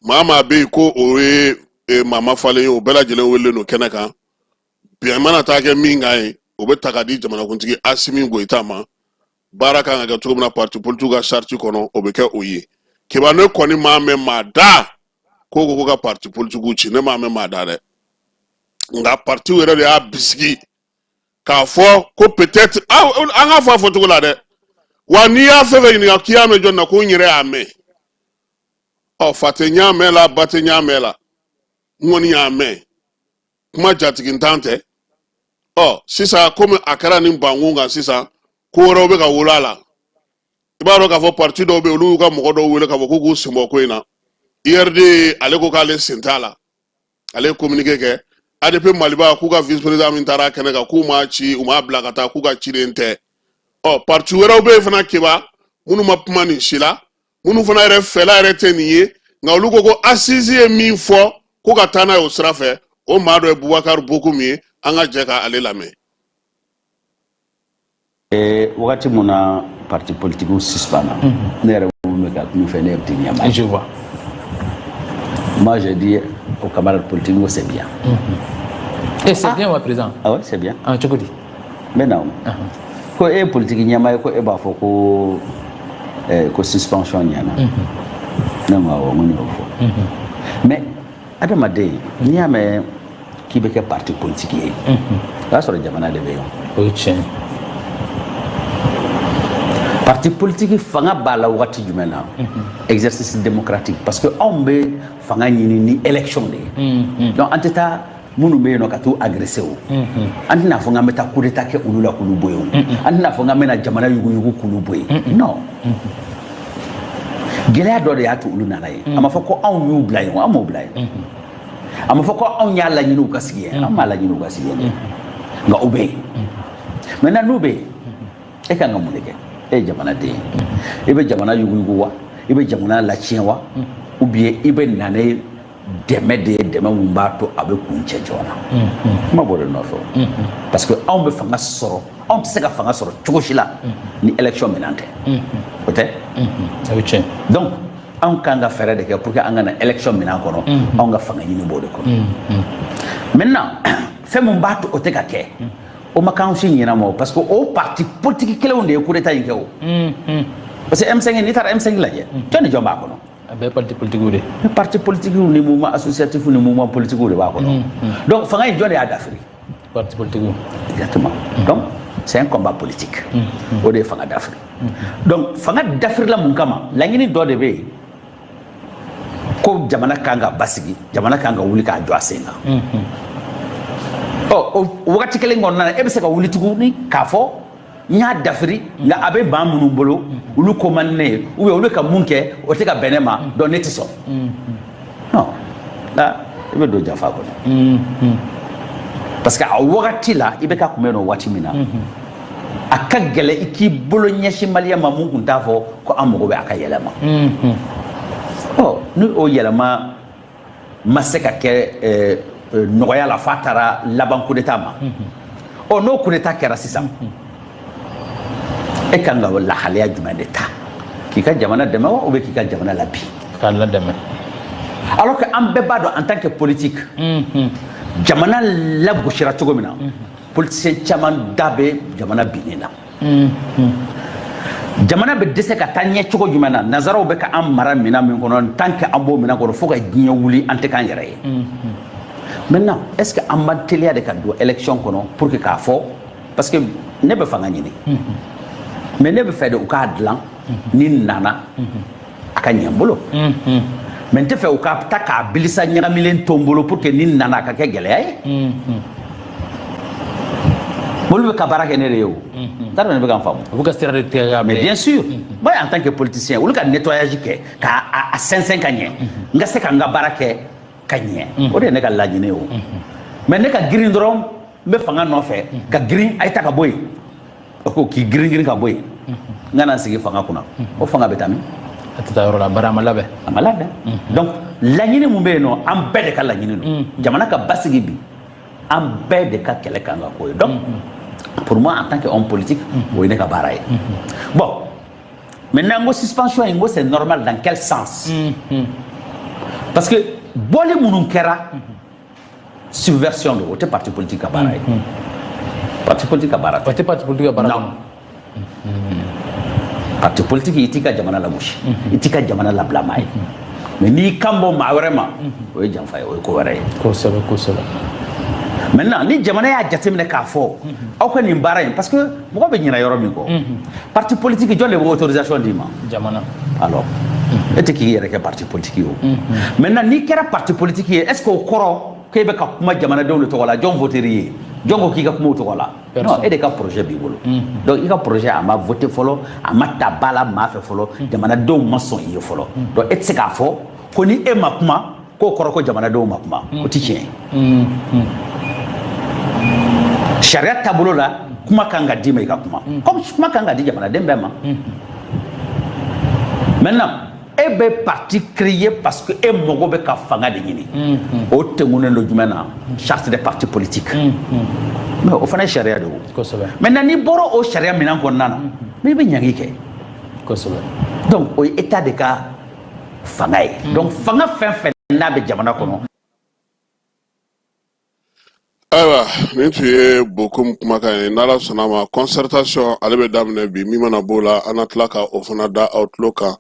Speaker 1: maa maa bɛ yen ko o ye maa mafalen ye, o bɛɛ lajɛlen welelen don kɛnɛ kan. Bɛn mana taa kɛ min kan ye, o bɛ ta ka di jamanakuntigi Asimi Goyita ma. Baara kan ka kɛ cogo min na parti politique ka charte kɔnɔ, o bɛ kɛ o ye. Keba, ne kɔni m'a mɛn maa da ko ko ka parti politique ci. Ne m'a mɛn maa da dɛ. Nka partiw yɛrɛ de y'a bisigi k'a fɔ ko peut-être an k'a fɔ a fɔcogo la dɛ. Wa n'i y'a fɛn fɛn ɲininka k'i y'a mɛn jɔn na, ko n yɛrɛ y'a mɛn. Ɔ, fa tɛ ɲa mɛn la, ba tɛ ɲa mɛn la, n kɔni y'a mɛn, kuma jatigintan tɛ. Ɔ, sisan komi a kɛra nin bankun kan, sisan ko wɛrɛw bɛ ka wolo a la. I b'a dɔn k'a fɔ parti dɔw bɛ yen, olu y'u ka mɔgɔ dɔw wele k'a fɔ k'u k'u sen bɔ ko in na. URD, ale ko k'ale sen t'a la, ale ye communiqué kɛ. ADP Maliba k'u ka vice président min taara kɛnɛ kan, k'u m'a ci, u m'a bila ka taa, k'u ka ciden tɛ. Ɔ, parti wɛrɛw bɛ yen fana, Keba, minnu ma kuma nin si la, minnu fana yɛrɛ fɛla yɛrɛ tɛ nin ye, nka olu ko ko assise ye min fɔ, ko ka taa n'a ye o sira fɛ. O maa dɔ ye Bubakari Bokum ye. An ka jɛ ka ale lamɛn.
Speaker 4: Wagati mun na parti politique suspend na, ne yɛrɛ mun bɛ ka kuma fɛ, ne yɛrɛ tɛ ɲɛmaa ye.
Speaker 5: Je vois.
Speaker 4: Moi, j'ai dit aux camarades politiques que c'est bien.
Speaker 5: Et c'est bien, wa, président?
Speaker 4: Ah ouais, c'est bien.
Speaker 5: Ah, cogo di?
Speaker 4: N bɛ na o. Ko e ye politique ɲɛmaa ye, ko e b'a fɔ ko ko suspension ɲɛna. Ne ko awɔ, n ko ne y'o fɔ. Mais adamaden, n'i y'a mɛn k'i bɛ kɛ parti politique ye, o y'a sɔrɔ jamana de bɛ yen.
Speaker 5: O ye tiɲɛ ye.
Speaker 4: Parti politique fanga b'a la wagati jumɛn na? Exercice démocratique, parce que anw bɛ fanga ɲini ni élection de ye. Donc an tɛ taa minnu bɛ yen nɔ ka t'u agresser o. An tɛna fɔ k'an bɛ taa coup d'état kɛ olu la k'olu bɔ yen o. An tɛna fɔ k'an bɛna jamana yuguyugu k'olu bɔ yen. Non, gɛlɛya dɔ de y'a to olu nana yen. A ma fɔ ko anw y'u bila yen o, an m'o bila yen. A ma fɔ ko anw y'a laɲini u ka sigi yen, an m'a laɲini u ka sigi yen dɛ. Nka u bɛ yen. Maintenant, n'u bɛ yen, e kan ka mun de kɛ? E ye jamanaden ye, i bɛ jamana yuguyugu wa, i bɛ jamana latiɲɛ wa, ou bien i bɛ na ni dɛmɛ de ye, dɛmɛ mun b'a to a bɛ kun cɛ joona? Kuma b'o de nɔfɛ o, parce que anw bɛ fanga sɔrɔ, anw tɛ se ka fanga sɔrɔ cogo si la ni élection minɛn tɛ, o tɛ.
Speaker 5: O ye tiɲɛ.
Speaker 4: Donc anw kan ka fɛɛrɛ de kɛ pour que an ka na élection minɛn kɔnɔ. Anw ka fanga ɲini b'o de kɔnɔ. Maintenant, fɛn mun b'a to o tɛ ka kɛ, o ma k'anw si ɲɛna ma o, parce que o parti politique kelenw de ye coup d'état in kɛ o. Parce que M5, n'i taara M5 lajɛ, jɔn ni jɔn b'a kɔnɔ?
Speaker 5: A bɛɛ parti politique de.
Speaker 4: Ni parti politique ni mouvement associatif ni mouvement politique de b'a kɔnɔ. Donc fanga in, jɔn de y'a dafiri?
Speaker 5: Parti politique.
Speaker 4: Exactement. Donc c'est un combat politique, o de ye fanga dafiri. Donc fanga dafirila mun kama? Laɲini dɔ de bɛ yen ko jamana kan ka basigi, jamana kan ka wuli k'a jɔ a sen kan. Ɔ, o wagati kelen kɔnɔna na, e bɛ se ka wuli tuguni k'a fɔ n y'a dafiri, nka a bɛ maa minnu bolo, olu ko man di ne ye, ou bien olu ka mun kɛ, o tɛ ka bɛn ne ma, donc ne tɛ sɔn. Non, là i bɛ don janfa kɔnɔ, parce que a wagati la, i bɛ ka kun bɛ yen nɔ waati min na, a ka gɛlɛn i k'i bolo ɲɛsin maliyɛn ma mun kun t'a fɔ ko an mago bɛ a ka yɛlɛma. Ɔ, ni o yɛlɛma ma se ka kɛ nɔgɔya la f'a taara laban coup d'état ma, ɔ, n'o coup d'état kɛra sisan, e kan ka lahalaya jumɛn de ta? K'i ka jamana dɛmɛ wa, ou bien k'i ka jamana labi?
Speaker 5: K'a ladɛmɛ.
Speaker 4: Alors que an bɛɛ b'a dɔn, en tant que politique, jamana lagosira cogo min na, politicien caman da bɛ jamana binni na. Jamana bɛ dɛsɛ ka taa ɲɛ cogo jumɛn na? Nanzaraw bɛ ka an mara minɛn min kɔnɔ, tant que an b'o minɛn kɔnɔ fo ka diɲɛ wuli, an tɛ k'an yɛrɛ ye. Maintenant, est ce que an b'an teliya de ka don élection kɔnɔ pour que k'a fɔ, parce que ne bɛ fanga ɲini, mais ne bɛ fɛ de u k'a dilan ni nana a ka ɲɛ n bolo, mais n tɛ fɛ u ka taa k'a bilisa ɲagamilen to n bolo pour que ni nana a ka kɛ gɛlɛya ye. Olu bɛ ka baara kɛ ne de ye o. N t'a dɔn ne bɛ ka n faamu.
Speaker 5: U bɛ ka sira de tigɛ ka
Speaker 4: Mais bien sûr, moi, en tant que politicien, olu ka nettoyage kɛ k'a a sɛnsɛn ka ɲɛ, n ka se ka n ka baara kɛ ka ɲɛ, o de ye ne ka laɲini ye o. Mais ne ka girin dɔrɔn, n bɛ fanga nɔfɛ ka girin, a ye ta ka bɔ yen, o ko k'i girin girin ka bɔ yen, n ka na n sigi fanga kunna, o fanga bɛ taa min?
Speaker 5: A tɛ taa yɔrɔ la, bari a ma labɛn.
Speaker 4: A ma labɛn. Donc laɲini mun bɛ yen nɔ, an bɛɛ de ka laɲini don jamana ka basigi bi, an bɛɛ de ka kɛlɛ kan ka k'o ye. Donc pour moi, en tant qu'homme politique, o ye ne ka baara ye. Bon, maintenant, n ko suspension in, n ko c'est normal dans quel sens? Parce que bɔli minnu kɛra, subversion don, o tɛ parti politique ka baara ye. Parti politique ka baara
Speaker 5: O
Speaker 4: tɛ.
Speaker 5: tɛ parti politique ka baara
Speaker 4: Non.
Speaker 5: kɔnɔ.
Speaker 4: Parti politique, i t'i ka jamana lagosi, i t'i ka jamana labila maa ye, mais n'i kan bɔ maa wɛrɛ ma, o ye janfa ye, o ye ko wɛrɛ ye.
Speaker 5: Kosɛbɛ, kosɛbɛ.
Speaker 4: Maintenant, ni jamana y'a jateminɛ k'a fɔ aw ka nin baara in, parce que mɔgɔ bɛ ɲinɛ yɔrɔ min kɔ, parti politique, jɔn de bɛ autorisation d'i ma?
Speaker 5: Jamana.
Speaker 4: Alors, e tɛ k'i yɛrɛ kɛ parti politique ye o. Maintenant, n'i kɛra parti politique ye, est ce que o kɔrɔ k'e bɛ ka kuma jamanadenw de tɔgɔ la? Jɔn voter'i ye? Jɔn ko k'i ka kuma o tɔgɔ la? Non, e de ka projet b'i bolo. Donc i ka projet, a ma voté fɔlɔ, a ma ta ba la maa fɛ fɔlɔ, jamanadenw ma sɔn i ye fɔlɔ. Donc e tɛ se k'a fɔ ko ni e ma kuma, k'o kɔrɔ ko jamanadenw ma kuma. O tɛ tiɲɛ ye. Sariya taabolo la, kuma kan ka d'i ma, i ka kuma, comme kuma kan ka di jamanaden bɛɛ ma. Maintenant, e bɛ parti créer parce que e mago bɛ ka fanga de ɲini. O tɛnkunnen don jumɛn na? Charte des partis politiques. Mais o fana ye sariya de ye o. Maintenant, n'i bɔra o sariya minɛn kɔnɔna na, mais i bɛ ɲangi kɛ. Donc o ye état de ka fanga ye. Donc fanga fɛn fɛn n'a bɛ jamana kɔnɔ.
Speaker 1: Ayiwa, nin tun ye Bokum kumakan ye. N'Ala sɔnna ma, concertation ale bɛ daminɛ bi. Min mana b'o la, an na tila ka o fana da aw tulo kan,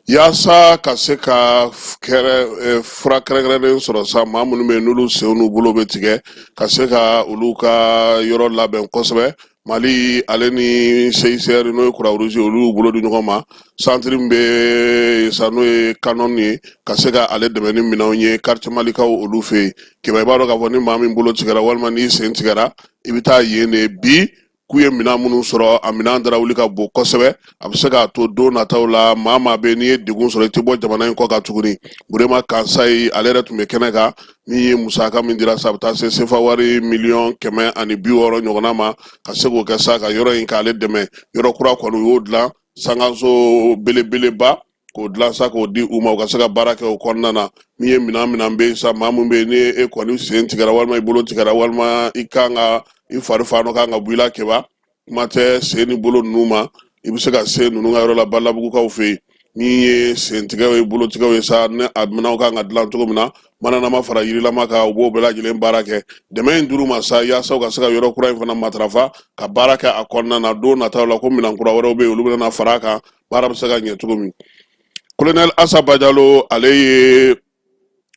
Speaker 1: yaasa ka se ka kɛrɛ fura kɛrɛnkɛrɛnnen sɔrɔ sa, maa minnu bɛ yen n'olu senw n'u bolo bɛ tigɛ, ka se ka olu ka yɔrɔ labɛn kosɛbɛ. Mali ale ni CICR, n'o ye Croix-Rouge, olu y'u bolo di ɲɔgɔn ma. Centre min bɛ yen sa, n'o ye Canon ye, ka se ka ale dɛmɛ ni minɛnw ye quartier Malikaw olu fɛ yen. Kɛmɛ, i b'a dɔn k'a fɔ ni maa min bolo tigɛra walima n'i sen tigɛra, i bɛ taa yen de. Bi k'u ye minɛn minnu sɔrɔ, a minɛn dara wuli ka bon kosɛbɛ. A bɛ se k'a to don nataw la, maa maa bɛ n'i ye degun sɔrɔ, i tɛ bɔ jamana in kɔ kan tuguni. Burema Kansayi, ale yɛrɛ tun bɛ kɛnɛ kan. Min ye musaka min dira sa, a bɛ taa se sefa wari 160 miliyɔn ɲɔgɔnna ma, ka se k'o kɛ sa ka yɔrɔ in k'ale dɛmɛ. Yɔrɔ kura kɔni, u y'o dilan, sankanso belebeleba k'o dilan sa, k'o di u ma, u ka se ka baara kɛ o kɔnɔna na. Min ye minɛn bɛ yen sa, maa min bɛ yen ni e kɔni sen tigɛra walima i bolo tigɛra walima i kan ka i fari fan dɔ kan ka bɔ i la, keba kuma tɛ sen ni bolo ninnu ma, i bɛ se ka se ninnu ka yɔrɔ la Balabugukaw fɛ yen. Min ye sentigɛw ye, bolotigɛw ye sa, ni a minɛnw kan ka dilan cogo min na, mananama fara yirilama kan, u b'o bɛɛ lajɛlen baara kɛ. Dɛmɛ in dir'u ma sa, yaasa u ka se ka yɔrɔ kura in fana matarafa ka baara kɛ a kɔnɔna na. Don nataw la, ko minɛn kura wɛrɛw bɛ yen, olu bɛna fara a kan, baara bɛ se ka ɲɛ cogo min. Colonel Asa Bajalo, ale ye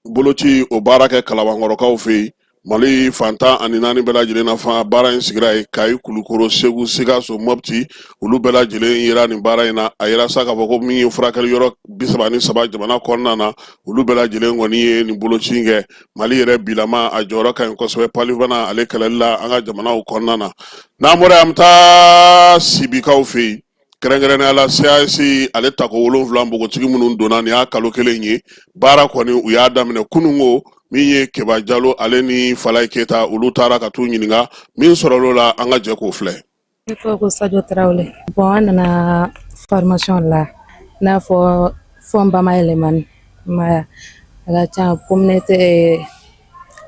Speaker 1: boloci o baara kɛ Kalabankɔrɔkaw fɛ yen. Mali fan 14 bɛɛ lajɛlen na fan, baara in sigira yen: Kayi, Kulukoro, Segu, Sikaso, Mɔpti, olu bɛɛ lajɛlen yera nin baara in na. A yera sa k'a fɔ ko min ye furakɛli yɔrɔ 33 jamana kɔnɔna na, olu bɛɛ lajɛlen kɔni ye nin boloci in kɛ. Mali yɛrɛ bilama, a jɔyɔrɔ ka ɲi kosɛbɛ palibana ale kɛlɛli la an ka jamanaw kɔnɔna na. N'an bɔra yen, an bɛ taa Sibikaw fɛ yen, kɛrɛnkɛrɛnnenya la CAS ale tako 7, npogotigi minnu donna, nin y'a kalo kelen ye. Baara kɔni, u y'a daminɛ kununko. Min ye Keba Jalo, ale ni Falaye Keyita, olu taara ka t'u ɲininka min sɔrɔl'o la. An ka jɛ k'o filɛ.
Speaker 6: Ne tɔgɔ ko Sadio Tarawele. Bon, an nana formation la, i n'a fɔ fɛn bayɛlɛmani ma, a ka ca, pomme de terre,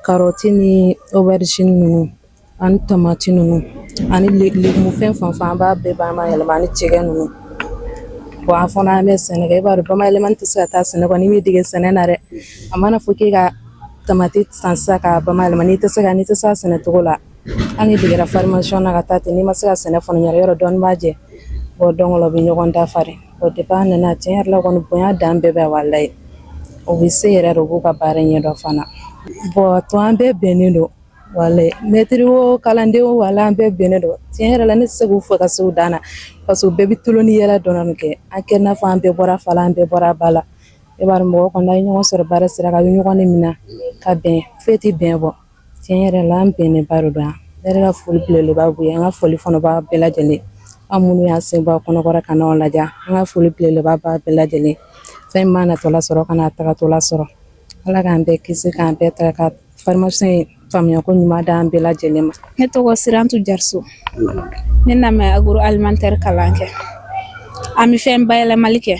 Speaker 6: carotte ni aubergine ninnu ani tomati ninnu ani légume, fɛn fɛn fɛn, an b'a bɛɛ bayɛlɛma, ani cɛkɛ ninnu. Bon, an fana, an bɛ sɛnɛ kɛ. I b'a dɔn, bayɛlɛmani tɛ se ka taa sɛnɛ kɔ n'i m'i dege sɛnɛ na dɛ. A mana fɔ k'e ka tamati san sisan k'a bayɛlɛma, n'i tɛ se ka, n'i tɛ se a sɛnɛ cogo la, hali n'i degera formation na ka taa ten, n'i ma se ka sɛnɛ fana ɲɛna, yɔrɔ dɔɔni b'a jɛ. Bon, donc o la, u bɛ ɲɔgɔn dafa de. Bon, depuis an nana, tiɲɛ yɛrɛ la kɔni, bonya dan bɛɛ bɛ, walayi. U bɛ se yɛrɛ de, u b'u ka baara ɲɛdɔn fana. Bon, tɔ an bɛɛ bɛnnen don, walayi, mɛtiri o, kalanden o, walayi, an bɛɛ bɛnnen don. Tiɲɛ yɛrɛ la, ne tɛ se k'u fɔ ka se u dan na, parce que u bɛɛ bɛ tulon ni yɛlɛ dɔɔni kɛ. An kɛ n'a fɔ an bɛɛ bɔra fa la, an bɛɛ bɔra ba la. I b'a dɔn, mɔgɔ kɔni, n'a ye ɲɔgɔn sɔrɔ baara sira kan, a bɛ ɲɔgɔn de minɛ ka bɛn, foyi tɛ bɛn bɔ. Tiɲɛ yɛrɛ la, an bɛnnenba de don yan. Ne yɛrɛ ka foli belebeleba b'u ye. An ka foli fana b'a bɛɛ lajɛlen, an minnu y'an sen bɔ a kɔnɔkɔrɔ ka n'anw lajɛ, an ka foli belebeleba b'a bɛɛ lajɛlen. Fɛn min b'a natɔla sɔrɔ, ka n'a tagatɔla sɔrɔ, Ala k'an bɛɛ kisi, k'an bɛɛ ta ka formation in faamuya ko ɲuman d'an bɛɛ lajɛlen ma.
Speaker 7: Ne tɔgɔ Sirantu Jariso. Ne nana agroalimentaire kalan kɛ. An bɛ fɛn bayɛlɛmali kɛ,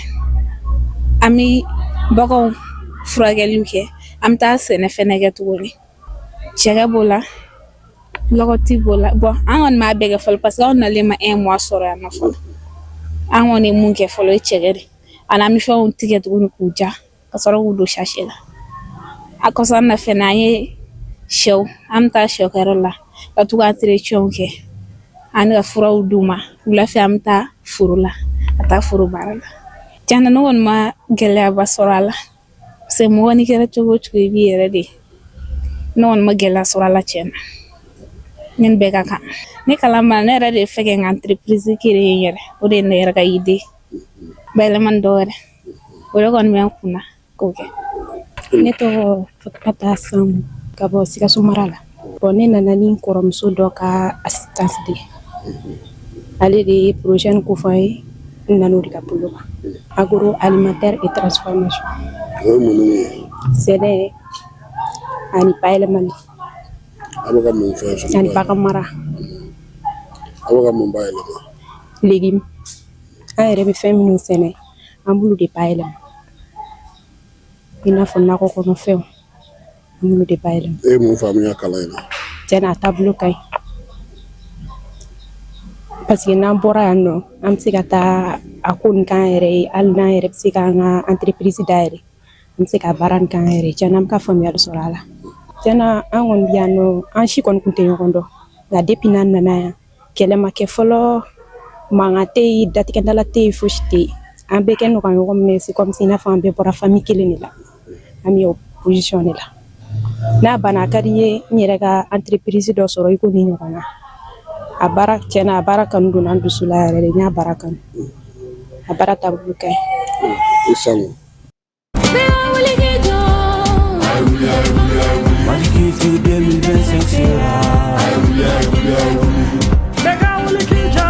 Speaker 7: an bɛ baganw furakɛliw kɛ, an bɛ taa sɛnɛ fɛnɛ kɛ tuguni. Cɛkɛ b'o la, lɔgɔti b'o la. Bon, an kɔni m'a bɛɛ kɛ fɔlɔ, parce que anw nalen ma un mois sɔrɔ yan nɔ fɔlɔ. An kɔni ye mun kɛ fɔlɔ, o ye cɛkɛ de, ani an bɛ fɛnw tigɛ tuguni k'u ja ka sɔrɔ k'u don sachet la. A kɔsa in na fɛnɛ, an ye sɛw, an bɛ taa sɛw kɛyɔrɔ la ka to ka entretien kɛ ani ka furaw d'u ma. Wula fɛ, an bɛ taa foro la ka taa foro baara la. Tiɲɛ na, ne kɔni ma gɛlɛyaba sɔrɔ a la, parce que mɔgɔ n'i kɛra cogo o cogo, i b'i yɛrɛ de. Ne kɔni ma gɛlɛya sɔrɔ a la, tiɲɛ na. Ne ni bɛɛ ka kan. Ni kalan banna, ne yɛrɛ de fɛ kɛ n ka entreprise créer n yɛrɛ. O de ye ne yɛrɛ ka idée bayɛlɛmani dɔ wɛrɛ, o de kɔni bɛ n kun na k'o kɛ.
Speaker 6: Ne tɔgɔ Fatumata Sango, ka bɔ Sikaso mara la. Bon, ne nana ni n kɔrɔmuso dɔ ka assistance de ye. Ale de ye projet nin ko fɔ an ye. N nana o de ka bolo kan, agroalimentaire et transformation.
Speaker 1: O ye mun ni mun ye?
Speaker 6: Sɛnɛ ani bayɛlɛmali.
Speaker 1: A bɛ ka mun fɛn sugu?
Speaker 6: Ani bagan mara.
Speaker 1: A bɛ ka mun bayɛlɛma?
Speaker 6: Légume, an yɛrɛ bɛ fɛn minnu sɛnɛ, an b'olu de bayɛlɛma, i n'a fɔ nakɔ kɔnɔfɛnw, an b'olu de bayɛlɛma.
Speaker 1: E ye mun faamuya kalan in na?
Speaker 6: Tiɲɛna, a taabolo ka ɲi, parce que n'an bɔra yan nɔ, an bɛ se ka taa a ko nin k'an yɛrɛ ye. Hali n'an yɛrɛ bɛ se k'an ka entreprise dayɛlɛ, an bɛ se ka baara nin k'an yɛrɛ ye. Tiɲɛna, an bɛ ka faamuyali sɔrɔ a la. Tiɲɛna, an kɔni bɛ yan nɔ, an si kɔni tun tɛ ɲɔgɔn dɔn, nka depuis n'an nana yan, kɛlɛ ma kɛ fɔlɔ, mankan tɛ yen, datigɛdala tɛ yen, fosi tɛ yen. An bɛɛ kɛ ka ɲɔgɔn minɛ, c'est comme si i n'a fɔ an bɛɛ bɔra famille kelen de la. An bɛ o position de la. N'a banna, a ka di n ye n yɛrɛ ka entreprise dɔ sɔrɔ i ko nin ɲɔgɔn na. A baara, tiɲɛna, a baara kanu donna n dusu la yɛrɛ de. N y'a baara kanu, a baara taabolo ka ɲi.
Speaker 1: I Sango.
Speaker 8: Mali Culture 2025 sera.
Speaker 9: Bɛɛ ka wuli k'i jɔ.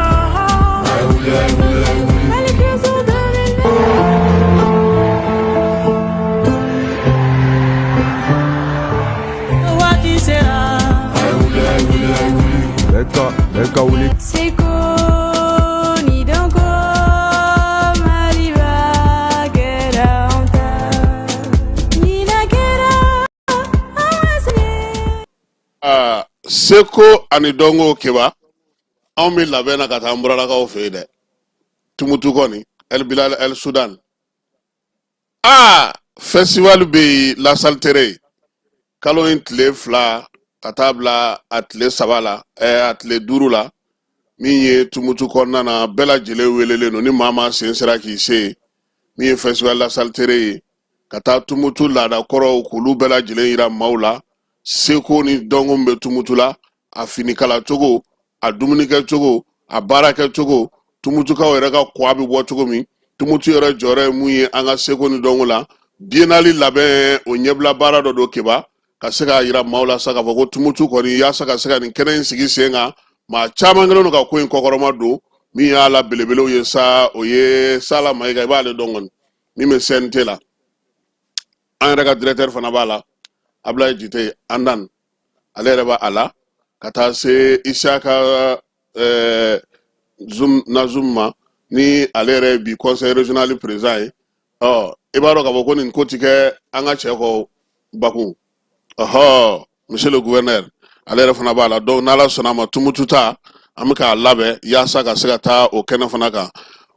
Speaker 9: Mali Culture 2025 waati sera.
Speaker 8: Bɛɛ ka wuli.
Speaker 10: Seko ni dɔnko, Maliba kɛra anw ta. Ɲinan kɛra an ka sɛnɛ.
Speaker 1: Aa, seko ani dɔnko, Keba, anw bɛ labɛn na ka taa an buralakaw fɛ yen dɛ. Tumutu kɔni, El Bilal El Sudan, aa, festival bɛ yen, La Saltere, kalo in tile 2 ka taa bila a tile 3 la, a tile 5 la. Min ye Tumutu kɔnɔna na, bɛɛ lajɛlen welelen don. Ni maa maa sen sera k'i se yen, min ye festival La Saltere ye, ka taa Tumutu laada kɔrɔw k'olu bɛɛ lajɛlen yira maaw la, seko ni dɔnko min bɛ Tumutu la, a finikala cogo, a dumunikɛ cogo, a baarakɛ cogo, Tumutukaw yɛrɛ ka kwa bɛ bɔ cogo min, Tumutu yɛrɛ jɔyɔrɔ ye mun ye an ka seko ni dɔnko la. Biennale labɛn, o ɲɛbila baara dɔ don, Keba, ka se k'a yira maaw la sa k'a fɔ ko Tumutu kɔni, yaasa ka se ka nin kɛnɛ in sigi sen kan, maa caman kɛlen don ka ko in kɔkɔrɔma don. Min y'a la belebelew ye sa, o ye Sala Mayiga, i b'ale dɔn kɔni, min bɛ CNT la. An yɛrɛ ka directeur fana b'a la, Abulaye Jite Andan, ale yɛrɛ b'a la, ka taa se Isaka Zum Nazum ma, ni ale yɛrɛ ye bi conseil régional président ye. Ɔ, i b'a dɔn k'a fɔ ko nin ko ti kɛ an ka cɛ kɔ Bakun. Ɔhɔ, monsieur le gouverneur, ale yɛrɛ fana b'a la. Donc n'Ala sɔnna a ma, Tumutu ta, an bɛ k'a labɛn yaasa ka se ka taa o kɛnɛ fana kan.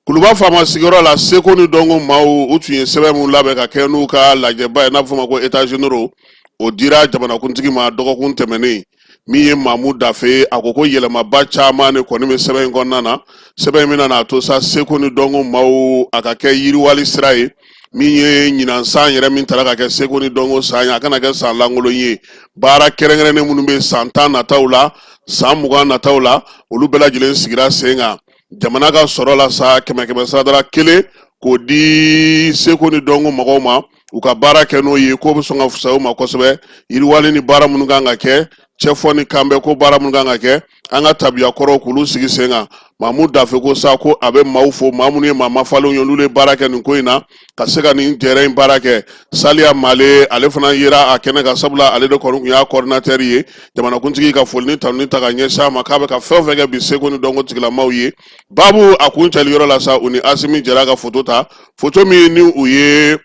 Speaker 1: Kuluba faama sigiyɔrɔ la, seko ni dɔnko maaw, u tun ye sɛbɛn mun labɛn ka kɛ n'u ka lajɛba ye, n'a bɛ f'o ma ko états généraux, o dira jamanakuntigi ma dɔgɔkun tɛmɛnen. Min ye Mamu Dafe, a ko ko yɛlɛmaba caman de kɔni bɛ sɛbɛn in kɔnɔna na. Sɛbɛn in bɛna n'a to sa, seko ni dɔnko maaw, a ka kɛ yiriwali sira ye. Min ye ɲinan san yɛrɛ min tara ka kɛ seko ni dɔnko san ye, a kana kɛ san lankolon ye. Baara kɛrɛnkɛrɛnnen minnu bɛ san 10 nataw la, san 20 nataw la, olu bɛɛ lajɛlen sigira sen kan. Jamana ka sɔrɔ la sa, kɛmɛ kɛmɛ saradala kelen k'o di seko ni dɔnko mɔgɔw ma, u ka baara kɛ n'o ye, k'o bɛ sɔn ka fisaya u ma kosɛbɛ. Yiriwali ni baara minnu kan ka kɛ, cɛfɔ ni kanbɛ ko baara minnu kan ka kɛ, an ka tabiya kɔrɔw k'olu sigi sen kan. Mamu Dafe ko sa ko a bɛ maaw fo, maa minnu ye maa mafalenw ye, olu ye baara kɛ nin ko in na ka se ka nin jɛrɛ in baara kɛ. Saliya Male, ale fana yera a kɛnɛ kan, sabula ale de kɔni tun y'a coordinateur ye. Jamanakuntigi ka foli ni tanuni ta ka ɲɛsin a ma, k'a bɛ ka fɛn o fɛn kɛ bi seko ni dɔnko tigilamaw ye. Babu a kuncɛli yɔrɔ la sa, u ni Asimi jɛra ka foto ta, foto min ni u ye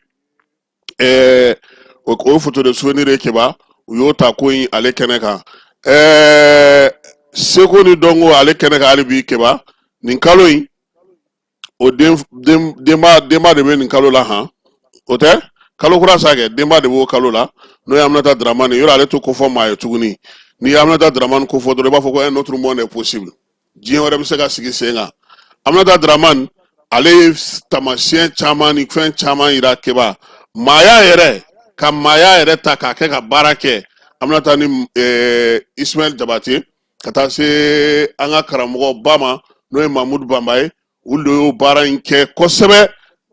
Speaker 1: o photo de souvenir ye, Keba, u y'o ta ko in ale kɛnɛ kan. Seko ni dɔnko ale kɛnɛ kan hali bi, Keba, nin kalo in, o den den denba denba de bɛ nin kalo la han. O tɛ kalo kura sa kɛ, denba de b'o kalo la, n'o ye Aminata Dramani. Yɔrɔ ale to kofɔ maa ye tuguni. N'i ye Aminata Dramani kofɔ dɔrɔn, i b'a fɔ ko un autre monde est possible, diɲɛ wɛrɛ bɛ se ka sigi sen kan. Aminata Dramani, ale ye taamasiyɛn caman ni fɛn caman yira, Keba. Maaya yɛrɛ ka maaya yɛrɛ ta k'a kɛ ka baara kɛ. Aminata ni Ismaël Jabate. Ka taa se an ka karamɔgɔ ba ma, n'o ye Mamudu Banba ye. Olu de y'o baara in kɛ kosɛbɛ,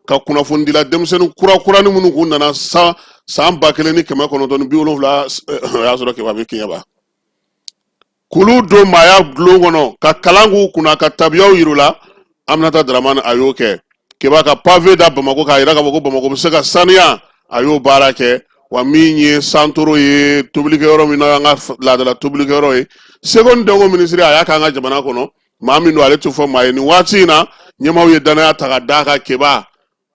Speaker 1: ka kunnafonidila denmisɛnnin kura kuranin minnu kun nana san 1970, o y'a sɔrɔ Keba bɛ Keɲeba, k'olu don maaya bulon kɔnɔ, ka kalan k'u kunna, ka tabiyaw yir'u la. Aminata Dramane, a y'o kɛ. Keba ka pavé da Bamakɔ, k'a yira k'a fɔ ko Bamakɔ bɛ se ka saniya, a y'o baara kɛ. Wa min ye santoro ye, tobilikɛyɔrɔ min na, an ka laadala tobilikɛyɔrɔ ye, seko ni dɔnko minisiri, a y'a k'an ka jamana kɔnɔ. Maa min don, ale tɛ fɔ maa ye. Nin waati in na, ɲɛmaaw ye danaya ta ka d'a kan. Keba,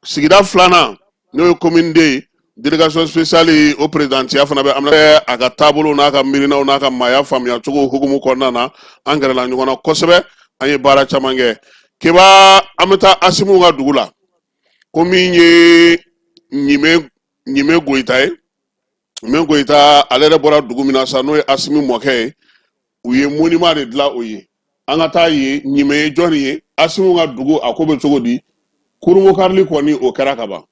Speaker 1: sigida filanan, n'o ye commune deux ye, délégation spéciale, o présidentiya fana bɛ Aminata. A ka taabolo n'a ka miirinaw n'a ka maaya faamuya cogo hukumu kɔnɔna na, an gɛrɛla ɲɔgɔn na kosɛbɛ, an ye baara caman kɛ. Keba, an bɛ taa Asimu ka dugu la, ko min ye Ɲime, Ɲime Goyita ye. Ɲime Goyita, ale yɛrɛ bɔra dugu min na sa, n'o ye Asimi mɔkɛ ye, u ye monument de dilan o ye. An ka taa yen. Ɲime ye jɔnni ye? Asimu ka dugu, a ko bɛ cogo di? Kurunbonkarili kɔni, o kɛra ka ban.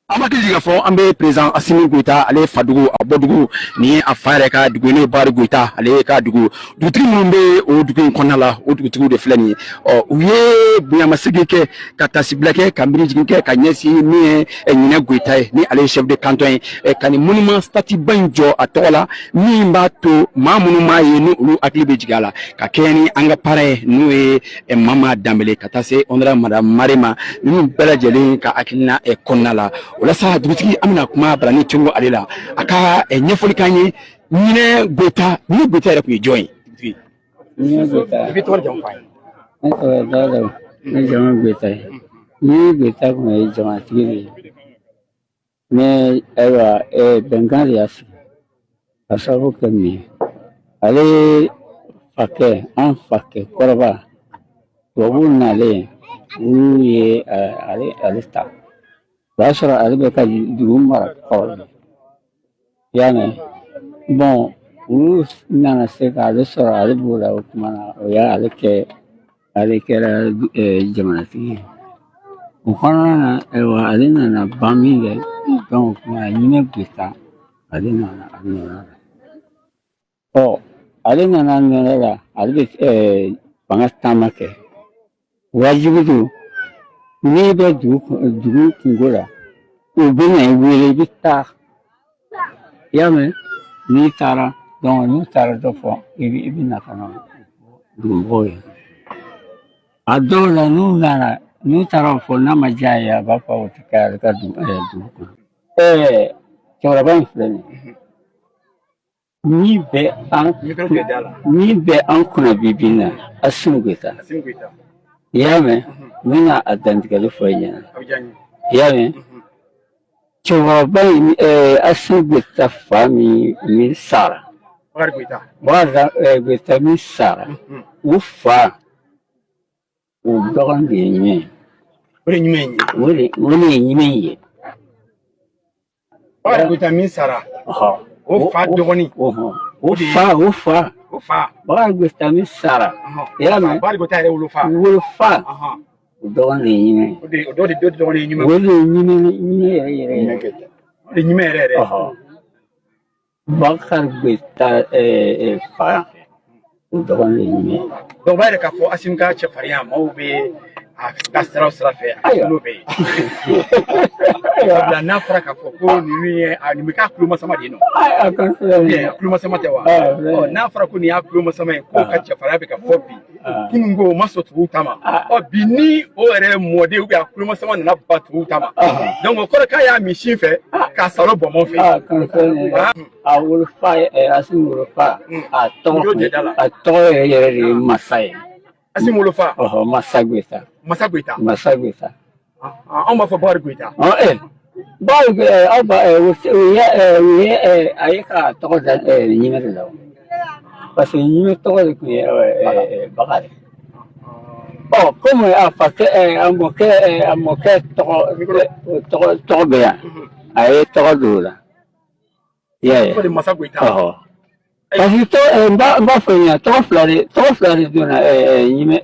Speaker 11: An b'a kɛ k'a fɔ an bɛ président Asimi Goyita, ale fadugu, a bɔdugu, nin ye a fa yɛrɛ ka dugu ye, n'o ye Bakari Goyita, ale ka dugu. Dugutigi minnu bɛ o dugu in kɔnɔna la, o dugutigiw de filɛ nin ye. Ɔ, u ye bonyamasegin kɛ, ka tasibila kɛ, ka miirijigin kɛ ka ɲɛsin min ye Ɲinɛ Goyita ye, ni ale ye chef de canton ye, ka nin monument statue ba in jɔ a tɔgɔ la, min b'a to maa minnu m'a ye, ni olu hakili bɛ jigin a la, ka kɛɲɛ ni an ka parrain ye, n'o ye Mama Danbele, ka taa se honorable madame Mare ma, ninnu bɛɛ lajɛlen ka hakilina kɔnɔna la. O la sa, dugutigi, an bɛna kuma Barani Tongo ale la, a ka ɲɛfɔli k'an ye. Ɲinɛ Goyita, Ɲinɛ Goyita yɛrɛ tun ye jɔn ye, dugutigi?
Speaker 12: Ɲinɛ Goyita.
Speaker 11: I b'i tɔgɔ ni jamu fɔ an ye.
Speaker 12: Ne tɔgɔ ye Dawuda, ne jamu ye Goyita ye. Ɲinɛ Goyita tun ye jamanatigi de ye. Mais ayiwa, bɛnkan de y'a sigi. Ka sababu kɛ min ye, ale fakɛ, an fakɛ kɔrɔba, tubabuw nalen, olu ye ale ta. O y'a sɔrɔ ale bɛ ka dugu mara kɔrɔlen. I y'a mɛn? Bon, olu nana se k'ale sɔrɔ, ale b'o la. O tuma na, o y'ale kɛ, ale kɛra jamanatigi ye. O kɔnɔna na, ayiwa, ale nana ban min kɛ, donc o tuma Ɲinɛ Goyita, ale nana a nɔ la. Ɔ, ale nana a nɔ la, ale bɛ fanga taama kɛ. Wajibi don, n'i bɛ dugu kungo la, u bɛ na i wele, i bɛ taa. I y'a mɛn? N'i taara, donc n'u taara dɔ fɔ, i bɛ na ka na dugumɔgɔw ye. A dɔw la, n'u nana, n'u taara o fɔ, n'a ma diya ye, a b'a fɔ o tɛ kɛ ale ka dugu kɔnɔ. Cɛkɔrɔba in filɛ nin ye. Min bɛ an kunna bi bi in na, Asimi Goyita. I y'a mɛn? N bɛna a dantigɛli fɔ i ɲɛna. I y'a mɛn? Cɛkɔrɔba in, Asimi Goyita fa min sara, Bakari Goyita min sara, u fa, o dɔgɔnin de ye Ɲimɛ ye.
Speaker 11: O de ye Ɲimɛ ye.
Speaker 12: O de ye Ɲimɛ ye.
Speaker 11: Bakari Goyita min sara, o fa dɔgɔnin.
Speaker 12: O fa, o fa.
Speaker 11: O fa.
Speaker 12: Bakari Goyita min sara. I y'a mɛn?
Speaker 11: Bakari Goyita yɛrɛ wolofa.
Speaker 12: Wolofa. O dɔgɔnin de ye Ɲimɛ ye.
Speaker 11: O de o dɔ de dɔgɔnin ye Ɲimɛ.
Speaker 12: O de ye Ɲimɛ, Ɲimɛ yɛrɛ yɛrɛ yɛrɛ.
Speaker 11: O de ye Ɲimɛ yɛrɛ yɛrɛ.
Speaker 12: Bakari Goyita fa, o dɔgɔnin de ye Ɲimɛ ye.
Speaker 11: Donc o b'a yira k'a fɔ Asimi ka cɛfarinya, maaw bɛ a taa sira o sira fɛ, a ka n'o bɛɛ ye. Sabula n'a fɔra k'a fɔ ko nin ye a nin bɛ k'a kulomasama de ye nɔ.
Speaker 12: A kan filɛ nin ye.
Speaker 11: A kulomasama tɛ wa? Ɔ, n'a fɔra ko nin y'a kulomasama ye, k'o ka cɛfarinya bɛ ka fɔ bi. Kunun ko o ma sɔn tubabuw ta ma. Ɔ, bi ni o yɛrɛ mɔden ou bien a kulomasama nana ba tubabuw ta ma. Donc o kɔrɔ k'a y'a min sin fɛ k'a salo bɔnbɔn fɛ.
Speaker 12: A kan filɛ nin ye. A wolofa ye Asimi wolofa, a tɔgɔ, a tɔgɔ yɛrɛ yɛrɛ de ye Masa ye.
Speaker 11: Asimi wolofa.
Speaker 12: Ɔhɔ, Masa Goyita.
Speaker 11: Masa Goyita.
Speaker 12: Masa Goyita.
Speaker 11: Anw b'a fɔ Bakari Goyita.
Speaker 12: Ɔ, Bakari, aw ba, u ye a ye k'a tɔgɔ da Ɲimɛ de la o. Parce que Ɲimɛ tɔgɔ de tun ye Bakari. Ɔ, komi a fakɛ, a mɔkɛ tɔgɔ bɛ yan, a ye tɔgɔ don o la. I y'a ye?
Speaker 11: O de Masa Goyita.
Speaker 12: Ɔhɔ. Parce que tɔgɔ, n b'a fɔ i ɲɛna, tɔgɔ fila de donna Ɲimɛ,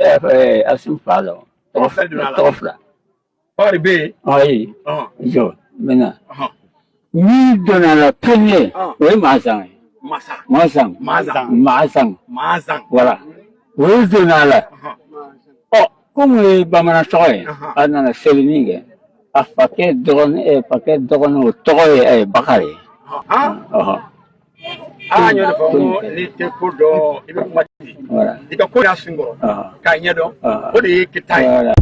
Speaker 12: Asimi fa la.
Speaker 11: Tɔgɔ fila de donna a la.
Speaker 12: Tɔgɔ fila.
Speaker 11: Bakari bɛ yen.
Speaker 12: Ayi. Jɔ, n bɛ na. Min donna la premier, o ye Mazan ye. Mazan. Mazan. Mazan. Voilà. Olu donna a la. Ɔ, komi o ye bamanan tɔgɔ ye, a nana seli min kɛ, a fakɛ dɔgɔnin, fakɛ dɔgɔnin, o tɔgɔ ye Bakari ye. Ɔhɔ.
Speaker 11: Aa, n y'o de fɔ, n ko n'i tɛ ko dɔn, i bɛ kuma ten.
Speaker 12: Voilà.
Speaker 11: I ka ko y'a sun kɔrɔ k'a ɲɛdɔn, o de ye kɛta ye.
Speaker 12: Voilà.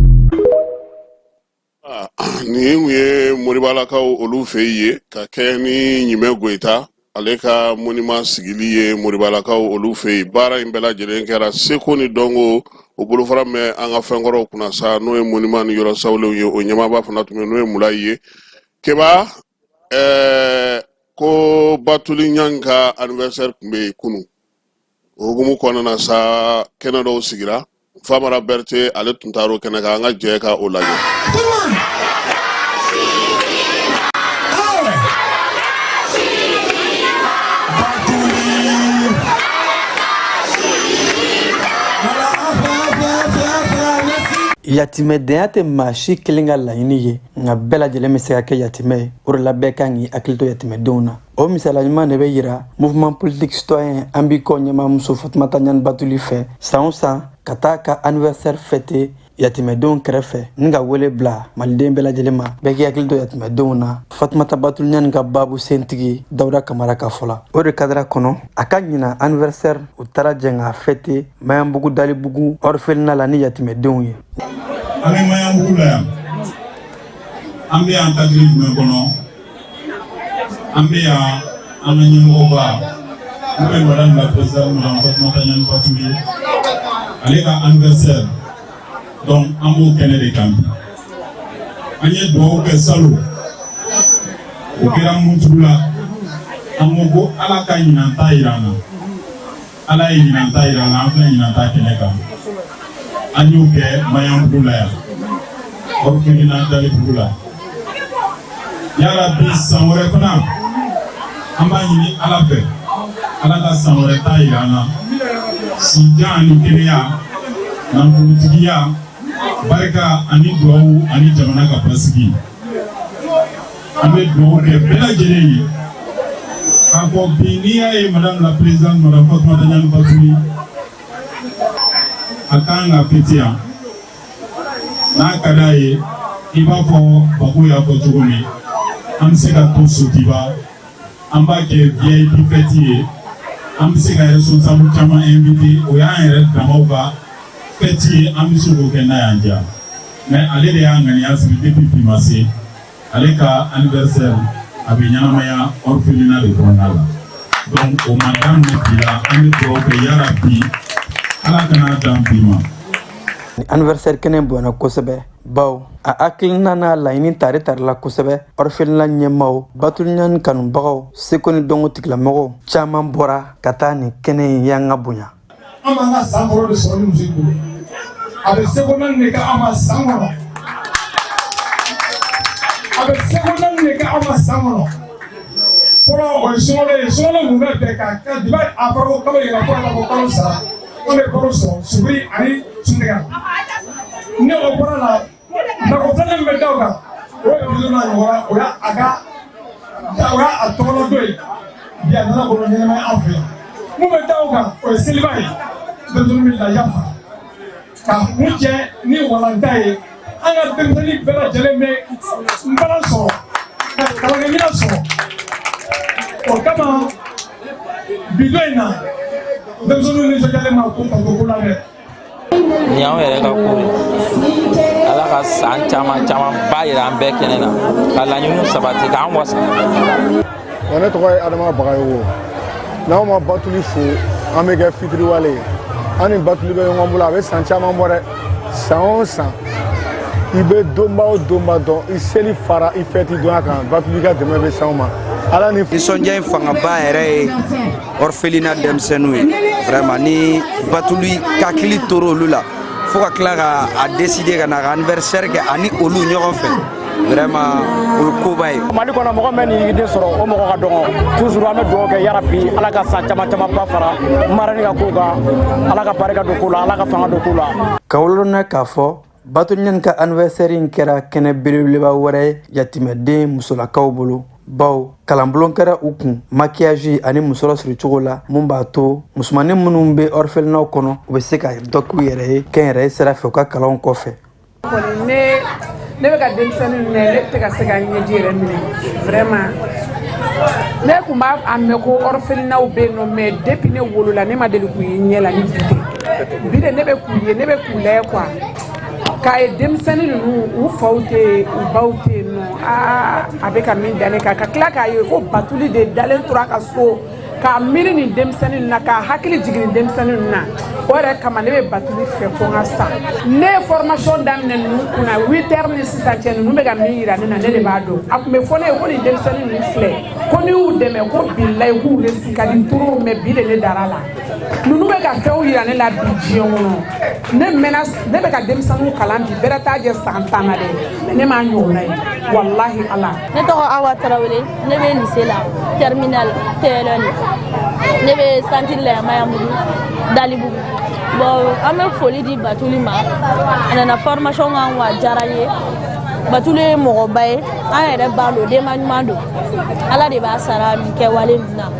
Speaker 1: Nin kun ye Moribalakaw olu fɛ yen ka kɛ ni Ɲimɛ Goyita ale ka monument sigili ye Moribalakaw olu fɛ yen. Baara in bɛɛ lajɛlen kɛra seko ni dɔnko o bolofara mɛn an ka fɛnkɔrɔw kunna sa, n'o ye monument ni yɔrɔ sawulenw ye. O ɲɛmaaba fana tun bɛ, n'o ye Mulayi ye. Keba, ko Batuli Ɲangi ka anniversaire tun bɛ yen kunun. O hukumu kɔnɔna na sa, kɛnɛ dɔw sigira. Famara Berete, ale tun taar'o kɛnɛ kan. An ka jɛ ka o lajɛ.
Speaker 13: Yatimɛdenya tɛ maa si kelen ka laɲini ye, nka bɛɛ lajɛlen bɛ se ka kɛ yatimɛ ye. O de la, bɛɛ kan k'i hakili to yatimɛdenw na. O misala ɲuman de bɛ yira Mouvement politique citoyen An b'i kɔ ɲɛmaamuso Fatumata Ɲani Batuli fɛ, san o san ka taa ka anniversaire fêter yatimɛdenw kɛrɛfɛ, ni ka wele bila maliden bɛɛ lajɛlen ma, bɛɛ k'i hakili to yatimɛdenw na. Fatumata Batuli Ɲani ka babu sentigi Dawuda Kamara ka fɔ la, o de cadre kɔnɔ, a ka ɲina anniversaire, u taara jɛn k'a fêter Mayanbugu Dalibugu orphelinat la ni yatimɛdenw ye.
Speaker 14: An bɛ Mayanbugu la yan. An bɛ yan cadre jumɛn kɔnɔ? An bɛ yan an ka ɲɛmɔgɔba, n'o ye madame la présidente, madame Fatumata Ɲani Batuli, ale ka anniversaire. Donc an b'o kɛnɛ de kan bi. An ye dugawu kɛ salon, o kɛra Muntugula. An ko ko Ala ka ɲinan ta yira an na. Ala ye ɲinan ta yira an na, an filɛ ɲinan ta kɛnɛ kan. An y'o kɛ Mayanbugu la yan, orphelinat Dalibugu la. Yarabi, san wɛrɛ fana, an b'a ɲini Ala fɛ, Ala ka san wɛrɛ ta yira an na, sijan ani kɛnɛya, nafolotigiya, barika ani duwawu ani jamana ka basigi. An bɛ dugawu kɛ bɛɛ lajɛlen ye k'a fɔ bi, n'i y'a ye madame la présidente, madame Fatumata Ɲani Batuli, a kan ka fêter yan, n'a ka d'a ye, i b'a fɔ Bako y'a fɔ cogo min, an bɛ se ka to Sotiba, an b'a kɛ VIP fête ye, an bɛ se ka responsable caman invité, o y'an yɛrɛ damaw ka fête ye, an bɛ se k'o kɛ n'a y'an diya. Mais ale de y'a ŋaniya siri depuis bi ma se, ale ka anniversaire a bɛ ɲɛnamaya orphelinat de kɔnɔna la. Donc o ma daminɛ bi la. An bɛ dugawu kɛ, yarabi, Ala kana dan bi ma.
Speaker 13: Ni anniversaire kɛnɛ bonyana kosɛbɛ, bawo a hakilina n'a laɲini tari tarila kosɛbɛ. Orphelinat ɲɛmaw, Batuli Ɲani kanubagaw, seko ni dɔnko tigilamɔgɔw caman bɔra ka taa nin kɛnɛ in yanga bonya.
Speaker 15: An b'an ka san kɔrɔ de sɔrɔ ni muso in bolo. A bɛ seko naani de kɛ an ma san kɔnɔ. A bɛ seko naani de kɛ an ma san kɔnɔ. Fɔlɔ, o ye sunkalo ye. Sunkalo mun bɛ bɛn ka kɛ diba? A fɔra ko kalo yɛlɛ kɔrɔ la, ko kalo sara, an bɛ kalo sɔrɔ suguri ani suntigɛ. Ni o bɔra la, nako filanan min bɛ da o kan, o ye bidu n'a ɲɔgɔnna. O y'a a ka, o y'a a tɔgɔla dɔ ye. Bi a nana kɔnɔ ɲɛnamaya an fɛ yan. Mun bɛ da o kan, o ye seliba ye. Denmisɛnnin bɛ lafiya fara ka kun cɛ ni walanda ye. An ka denmisɛnnin bɛɛ lajɛlen bɛ npalan sɔrɔ ka kalankɛminɛn sɔrɔ. O kama, bi don in na, denmisɛnninw nisɔndiyalen ma ko ka ko la dɛ.
Speaker 16: Nin y'anw yɛrɛ ka ko ye. Ala ka san caman caman ba yira an bɛɛ kɛnɛ na, ka laɲiniw sabati, k'an wasa.
Speaker 17: Wa ne tɔgɔ ye Adama Bagayogo. N'aw ma Batuli fo, an bɛ kɛ fitiriwale ye. An ni Batuli bɛ ɲɔgɔn bolo, a bɛ san caman bɔ dɛ. San o san, i bɛ donba o donba dɔn, i seli fara i fɛti donya kan, Batuli ka dɛmɛ bɛ s'anw ma. Ala ni
Speaker 18: Nisɔndiya in fangaba yɛrɛ ye orphelinat denmisɛnninw ye. Vraiment, ni Batuli hakili tora olu la fo ka tila ka a décider ka na ka anniversaire kɛ ani olu ɲɔgɔn fɛ, vraiment, o ye koba ye.
Speaker 19: Mali kɔnɔ, mɔgɔ min ni yiriden sɔrɔ, o mɔgɔ ka dɔgɔ. Toujours an bɛ dugawu kɛ, yarabi, Ala ka san caman caman ba fara marani ka kow kan. Ala ka barika don ko la, Ala ka fanga don ko la.
Speaker 13: Ka wolona k'a fɔ Batuli Ɲani ka anniversaire in kɛra kɛnɛ belebeleba wɛrɛ ye yatimɛden musolakaw bolo. Bawo kalanbulon kɛra u kun maquillage ani musɔrɔ siricogo la, mun b'a to musomannin minnu bɛ orphelinat kɔnɔ, u bɛ se ka dɔ k'u yɛrɛ ye kɛnyɛrɛye sira fɛ u ka kalanw kɔfɛ.
Speaker 20: Kɔni ne bɛ ka denmisɛnnin minɛ, ne tɛ ka se ka ɲɛji yɛrɛ minɛ. Vraiment, ne tun b'a a mɛn ko orphelinat bɛ yen nɔ, mais depuis ne wolola, ne ma deli k'u ye ɲɛ la ni bi tɛ. Bi de ne bɛ k'u ye, ne bɛ k'u lajɛ quoi, k'a ye denmisɛnnin ninnu, u faw tɛ yen, u baw tɛ yen nɔ. Aa, a bɛ ka min da ne kan, ka tila k'a ye ko Batuli de dalen tora a ka so k'a miiri nin denmisɛnnin ninnu na, k'a hakili jigin nin denmisɛnnin ninnu na, o yɛrɛ kama ne bɛ Batuli fɛ fo n ka sa. Ne ye formation daminɛ ninnu kunna 8 heures ni sisan cɛ, ninnu bɛ ka min yira ne na, ne de b'a dɔn. A tun bɛ fɔ ne ye ko nin denmisɛnnin ninnu filɛ, ko n'i y'u dɛmɛ, ko bilayi k'u réussi ka di trop, mais bi de ne dara la. Ninnu bɛ ka fɛnw yira ne la bi diɲɛ kɔnɔ. Ne mɛnna, ne bɛ ka denmisɛnninw kalan bi, bɛrɛ t'a jɛ san 10 na dɛ, mais ne m'a ɲɔgɔnna ye, walahi Ala.
Speaker 21: Ne tɔgɔ Awa Tarawele, ne bɛ lycée la, terminale TLN. Ne bɛ centre la yan, Mayamugu Dalibugu. Bon, an bɛ foli di Batuli ma, a nana formation kan wa, a diyara n ye. Batuli ye mɔgɔba ye, an yɛrɛ ba don, denba ɲuman don. Ala de b'a sara nin kɛwale ninnu na.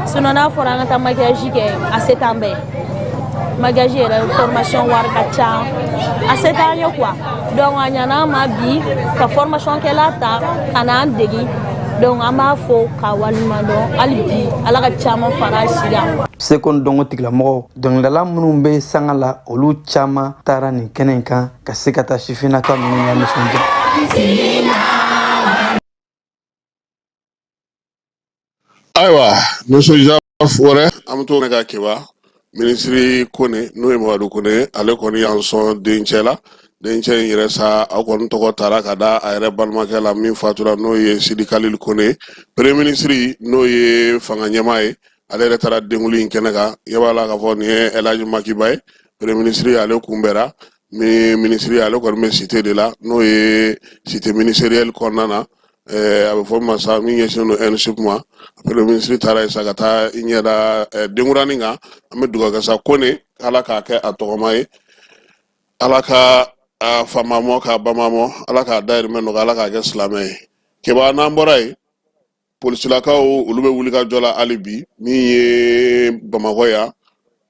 Speaker 21: Sinon n'a fɔra an ka taa maquillage kɛ, a se t'an bɛɛ. Maquillage yɛrɛ formation wari ka ca, a se t'an ye quoi. Donc a ɲana an ma bi ka formation kɛla ta ka n'an degi. Donc an b'a fo k'a waleɲuman dɔn. Hali bi Ala ka caman fara a si kan.
Speaker 13: Seko ni dɔnko tigilamɔgɔw, dɔnkilidala minnu bɛ sanga la, olu caman taara nin kɛnɛ in kan ka se ka taa sifinnaka ninnu lanisɔndiya.
Speaker 1: Ayiwa, nisɔndiya wɛrɛ, an bɛ to ka Keba minisiri Kone, n'o ye Mamadu Kone, ale kɔni y'an sɔn dencɛ la. Dencɛ in yɛrɛ sa, aw kɔni tɔgɔ taara ka da a yɛrɛ balimakɛ la min fatura, n'o ye Sidi Kalili Kone. Premier minisiri, n'o ye fanga ɲɛmaa ye, ale yɛrɛ taara denkunli in kɛnɛ kan. I b'a la k'a fɔ nin ye Elhaji Makiba ye. Premier minisiri ale kunbɛra. Min minisiri, ale kɔni bɛ cité de la, n'o ye cité ministérielle kɔnɔna na, a bɛ fɔ min ma sa, min ɲɛsinnen don ENSUP ma. Premier ministre taara yen sa ka taa i ɲɛ da denkuranin kan. An bɛ dugawu kɛ sa Kone, Ala k'a kɛ a tɔgɔma ye, Ala ka a fa ma mɔ k'a ba ma mɔ, Ala k'a dayirimɛ nɔgɔya, Ala k'a kɛ silamɛ ye. Keba, n'an bɔra yen, polisilakaw olu bɛ wuli ka jɔ la hali bi min ye Bamakɔ yan,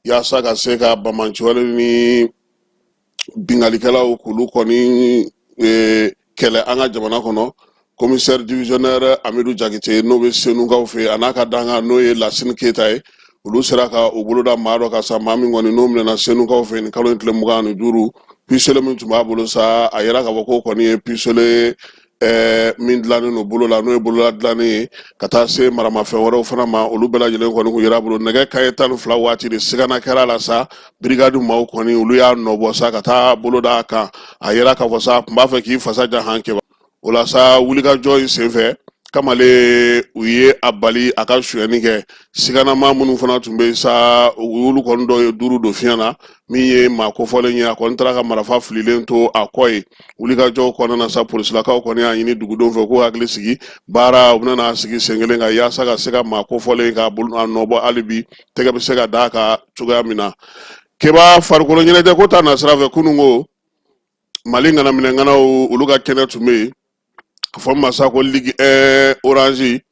Speaker 1: yaasa ka se ka banbaanciwale ni binkannikɛlaw k'olu kɔni kɛlɛ an ka jamana kɔnɔ. Commissaire divisionnaire Amidu Jakite, n'o bɛ Senukaw fɛ yen, a n'a ka dankan, n'o ye Lasini Keyita ye, olu sera ka u bolo da maa dɔ kan sa, maa min kɔni n'o minɛna Senukaw fɛ yen nin kalo in tile 25. Pistolet min tun b'a bolo sa, a yira k'a fɔ k'o kɔni ye pistolet min dilannen don bolo la, n'o ye bolola dilannen ye, ka taa se maramafɛn wɛrɛw fana ma, olu bɛɛ lajɛlen kɔni kun yera a bolo. Nɛgɛ kanɲɛ 12 waati de sigana kɛra a la sa. Brigade maaw kɔni olu y'a nɔbɔ sa ka taa bolo da a kan. A yira k'a fɔ sa, a tun b'a fɛ k'i fasa jan han Keba. O la sa, wulikajɔ in senfɛ, kamalen u ye a bali a ka sonyɛni kɛ. Siganama minnu fana tun bɛ sa, u y'olu kɔni dɔw ye duuru don fiɲɛ na. Min ye maa kofɔlen ye, a kɔni taara ka marifa fililen to a kɔ ye. Wulikajɔw kɔnɔna na sa, polisilakaw kɔni y'a ɲini dugudenw fɛ k'u hakili sigi baara, u bɛna n'a sigi sen kelen kan yaasa ka se ka maa kofɔlen k'a bolo a nɔbɔ, hali bi tɛgɛ bɛ se ka d'a kan cogoya min na. Keba, farikolo ɲɛnajɛ ko ta nasira fɛ, kunun ko Mali ŋanaminɛŋanaw olu ka kɛnɛ tun bɛ yen, a fɔ ma sa ko Ligue 1 Orange,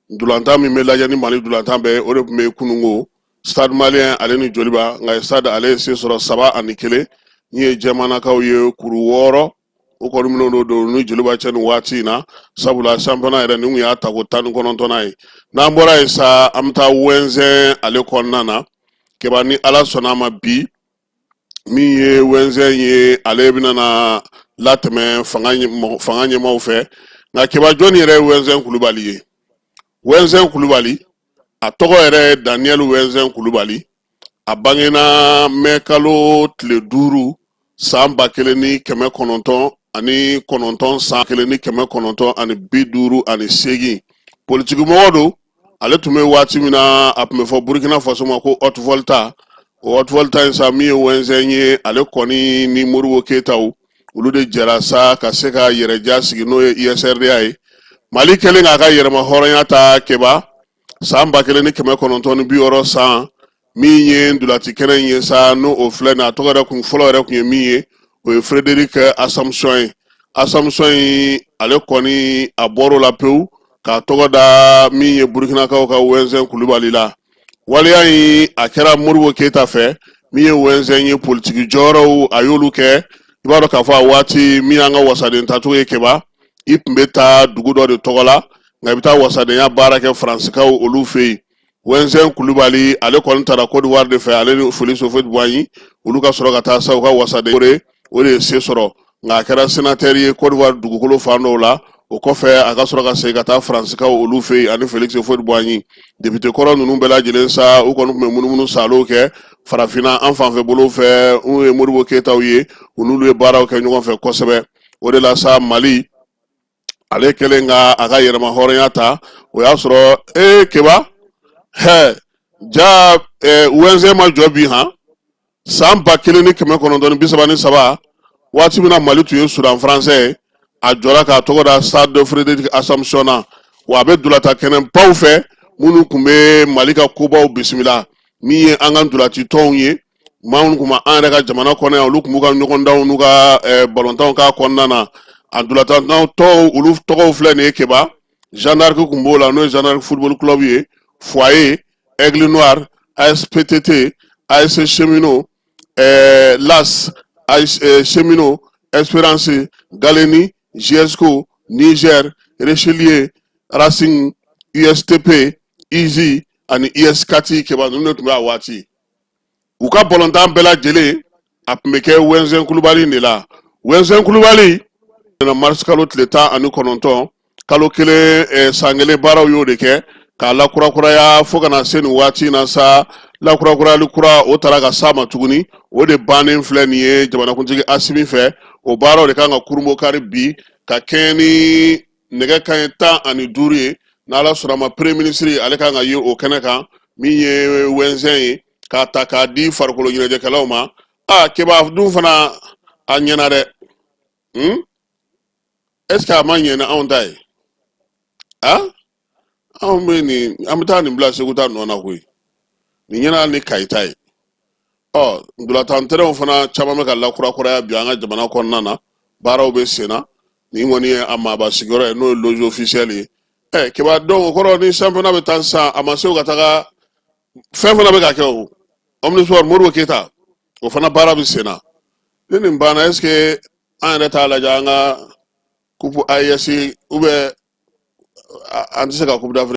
Speaker 1: ntolantan min bɛ lajɛ ni Mali ntolantan bɛɛ, o de tun bɛ yen kunun ko, Stade Malien ale ni Joliba. Nka Stade ale ye se sɔrɔ 3-1. Min ye jɛmanakaw ye, kuru 6 o kɔni minnu don ni Joliba cɛ nin waati in na, sabula championnat yɛrɛ nin kun y'a tako 19nan ye. N'an bɔra yen sa, an bɛ taa Wɛnzɛn ale kɔnɔna na. Keba, ni Ala sɔnna a ma, bi min ye Wɛnzɛn ye, ale bɛna na latɛmɛ fanga ɲɛmaaw fɛ. Nka Keba, jɔnni yɛrɛ ye Wɛnzɛn Kulubali ye? Wɛnzɛn Kulubali, a tɔgɔ yɛrɛ ye Daniel Wɛnzɛn Kulubali. A bangena mɛ kalo tile 5 san 1909, san 1958. Politikimɔgɔ don. Ale tun bɛ waati min na, a tun bɛ fɔ Burkina Faso ma ko Haute Volta. O Haute Volta in sa, min ye Wɛnzɛn ye, ale kɔni ni Modibo Keyitaw olu de jɛra sa ka se ka yɛrɛja sigi, n'o ye USRDA ye. Mali kɛlen k'a ka yɛrɛma hɔrɔnya ta, Keba, san 1960 san, min ye ntolaci kɛnɛ in ye sa, n'o o filɛ nin, a tɔgɔ yɛrɛ kun fɔlɔ yɛrɛ kun ye min ye, o ye Frédéric Assomption ye. Assomption in, ale kɔni a bɔr'o la pewu. k'a tɔgɔ da min ye Burukinakaw ka Wɛnzɛn Kulubali la. Waleya in a kɛra Modibo Keyita fɛ, min ye Wɛnzɛn ye politiki jɔyɔrɔw a y'olu kɛ. I b'a dɔn k'a fɔ a waati min y'an ka wasaden tacogo ye, Keba, i tun bɛ taa dugu dɔ de tɔgɔ la, nka i bɛ taa wasadenya baara kɛ Faransikaw olu fɛ yen. Wɛnzɛn Kulubali ale kɔni taara Côte d'Ivoire de fɛ, ale ni Félix Houphouët-Boigny, olu ka sɔrɔ ka taa sa u ka wasaden o de ye se sɔrɔ, nka a kɛra sénateur ye Côte d'Ivoire dugukolo fan dɔw la. O kɔfɛ a ka sɔrɔ ka segin ka taa Faransikaw olu fɛ yen ani Félix Houphouët-Boigny. Député kɔrɔ ninnu bɛɛ lajɛlen sa, u kɔni tun bɛ munumunu saalow kɛ farafinna an fanfɛ bolo fɛ. U ye Modibo Keyitaw ye, u n'olu ye baaraw kɛ ɲɔgɔn fɛ kosɛbɛ. O de la sa, Mali ale kɛlen ka a ka yɛrɛma hɔrɔnya ta, o y'a sɔrɔ ee Keba, hɛ ja, Wɛnzɛn ma jɔ bi han. San 1933, waati min na Mali tun ye Sudan faransɛ ye, a jɔra k'a tɔgɔ da Stade Frédéric Assomption na. Wa a bɛ ntolatan kɛnɛbaw fɛ minnu tun bɛ Mali ka kobaw bisimila, min ye an ka ntolaci tɔnw ye, maa minnu tun bɛ an yɛrɛ ka jamana kɔnɔ yan, olu tun b'u ka ɲɔgɔndanw n'u ka balontanw k'a kɔnɔna na. A ntolatan tɔw olu tɔgɔw filɛ nin ye, Keba: Jeanne d'Arc tun b'o la, n'o ye Jeanne d'Arc Football Club ye, Foyer, Aigle Noir, ASPTT, AS Cheminot, LAS, AS Cheminot, Espérance, Galeni, JSCO, Niger, Richelieu, Racing, USTP, IZI ani IS Kati. Keba, ninnu de tun bɛ a waati. U ka balontan bɛɛ lajɛlen a tun bɛ kɛ Wɛnzɛn Kulubali de la. Wɛnzɛn Kulubali nana mars kalo tile 19, kalo kelen, san kelen baaraw y'o de kɛ k'a lakurakuraya fo ka na se nin waati in na sa. Lakurakurayali kura o taara ka s'a ma tuguni, o de bannen filɛ nin ye jamanakuntigi Asimi fɛ. O baaraw de kan ka kurunbonkari bi ka kɛɲɛ ni nɛgɛ kanɲɛ 15 ye. N'Ala sɔnna ma, premier ministre ale kan ka ye o kɛnɛ kan, min ye Wɛnzɛn ye, k'a ta k'a di farikolo ɲɛnajɛkɛlaw ma. A Keba dun fana a ɲɛna dɛ. Est ce que a ma ɲɛ ni anw ta ye? A anw bɛ nin, an bɛ taa nin bila Segu ta nɔ na koyi. Nin ɲɛna ni Kayi ta ye. Ɔ ntolatan terrainw fana caman bɛ ka lakurakuraya bi an ka jamana kɔnɔna na, baaraw bɛ sen na. Nin kɔni ye a maaba sigiyɔrɔ ye, n'o ye loge officielle ye. Ɛ Keba, donc o kɔrɔ ni championnat bɛ taa sisan, a ma se ka taga fɛn fana bɛ ka kɛ o omnisport Modibo Keyita, o fana baara bɛ sen na. Ni nin banna, est ce que an yɛrɛ t'a lajɛ an ka coupe AES ou bien an tɛ se ka coupe d'Afrique?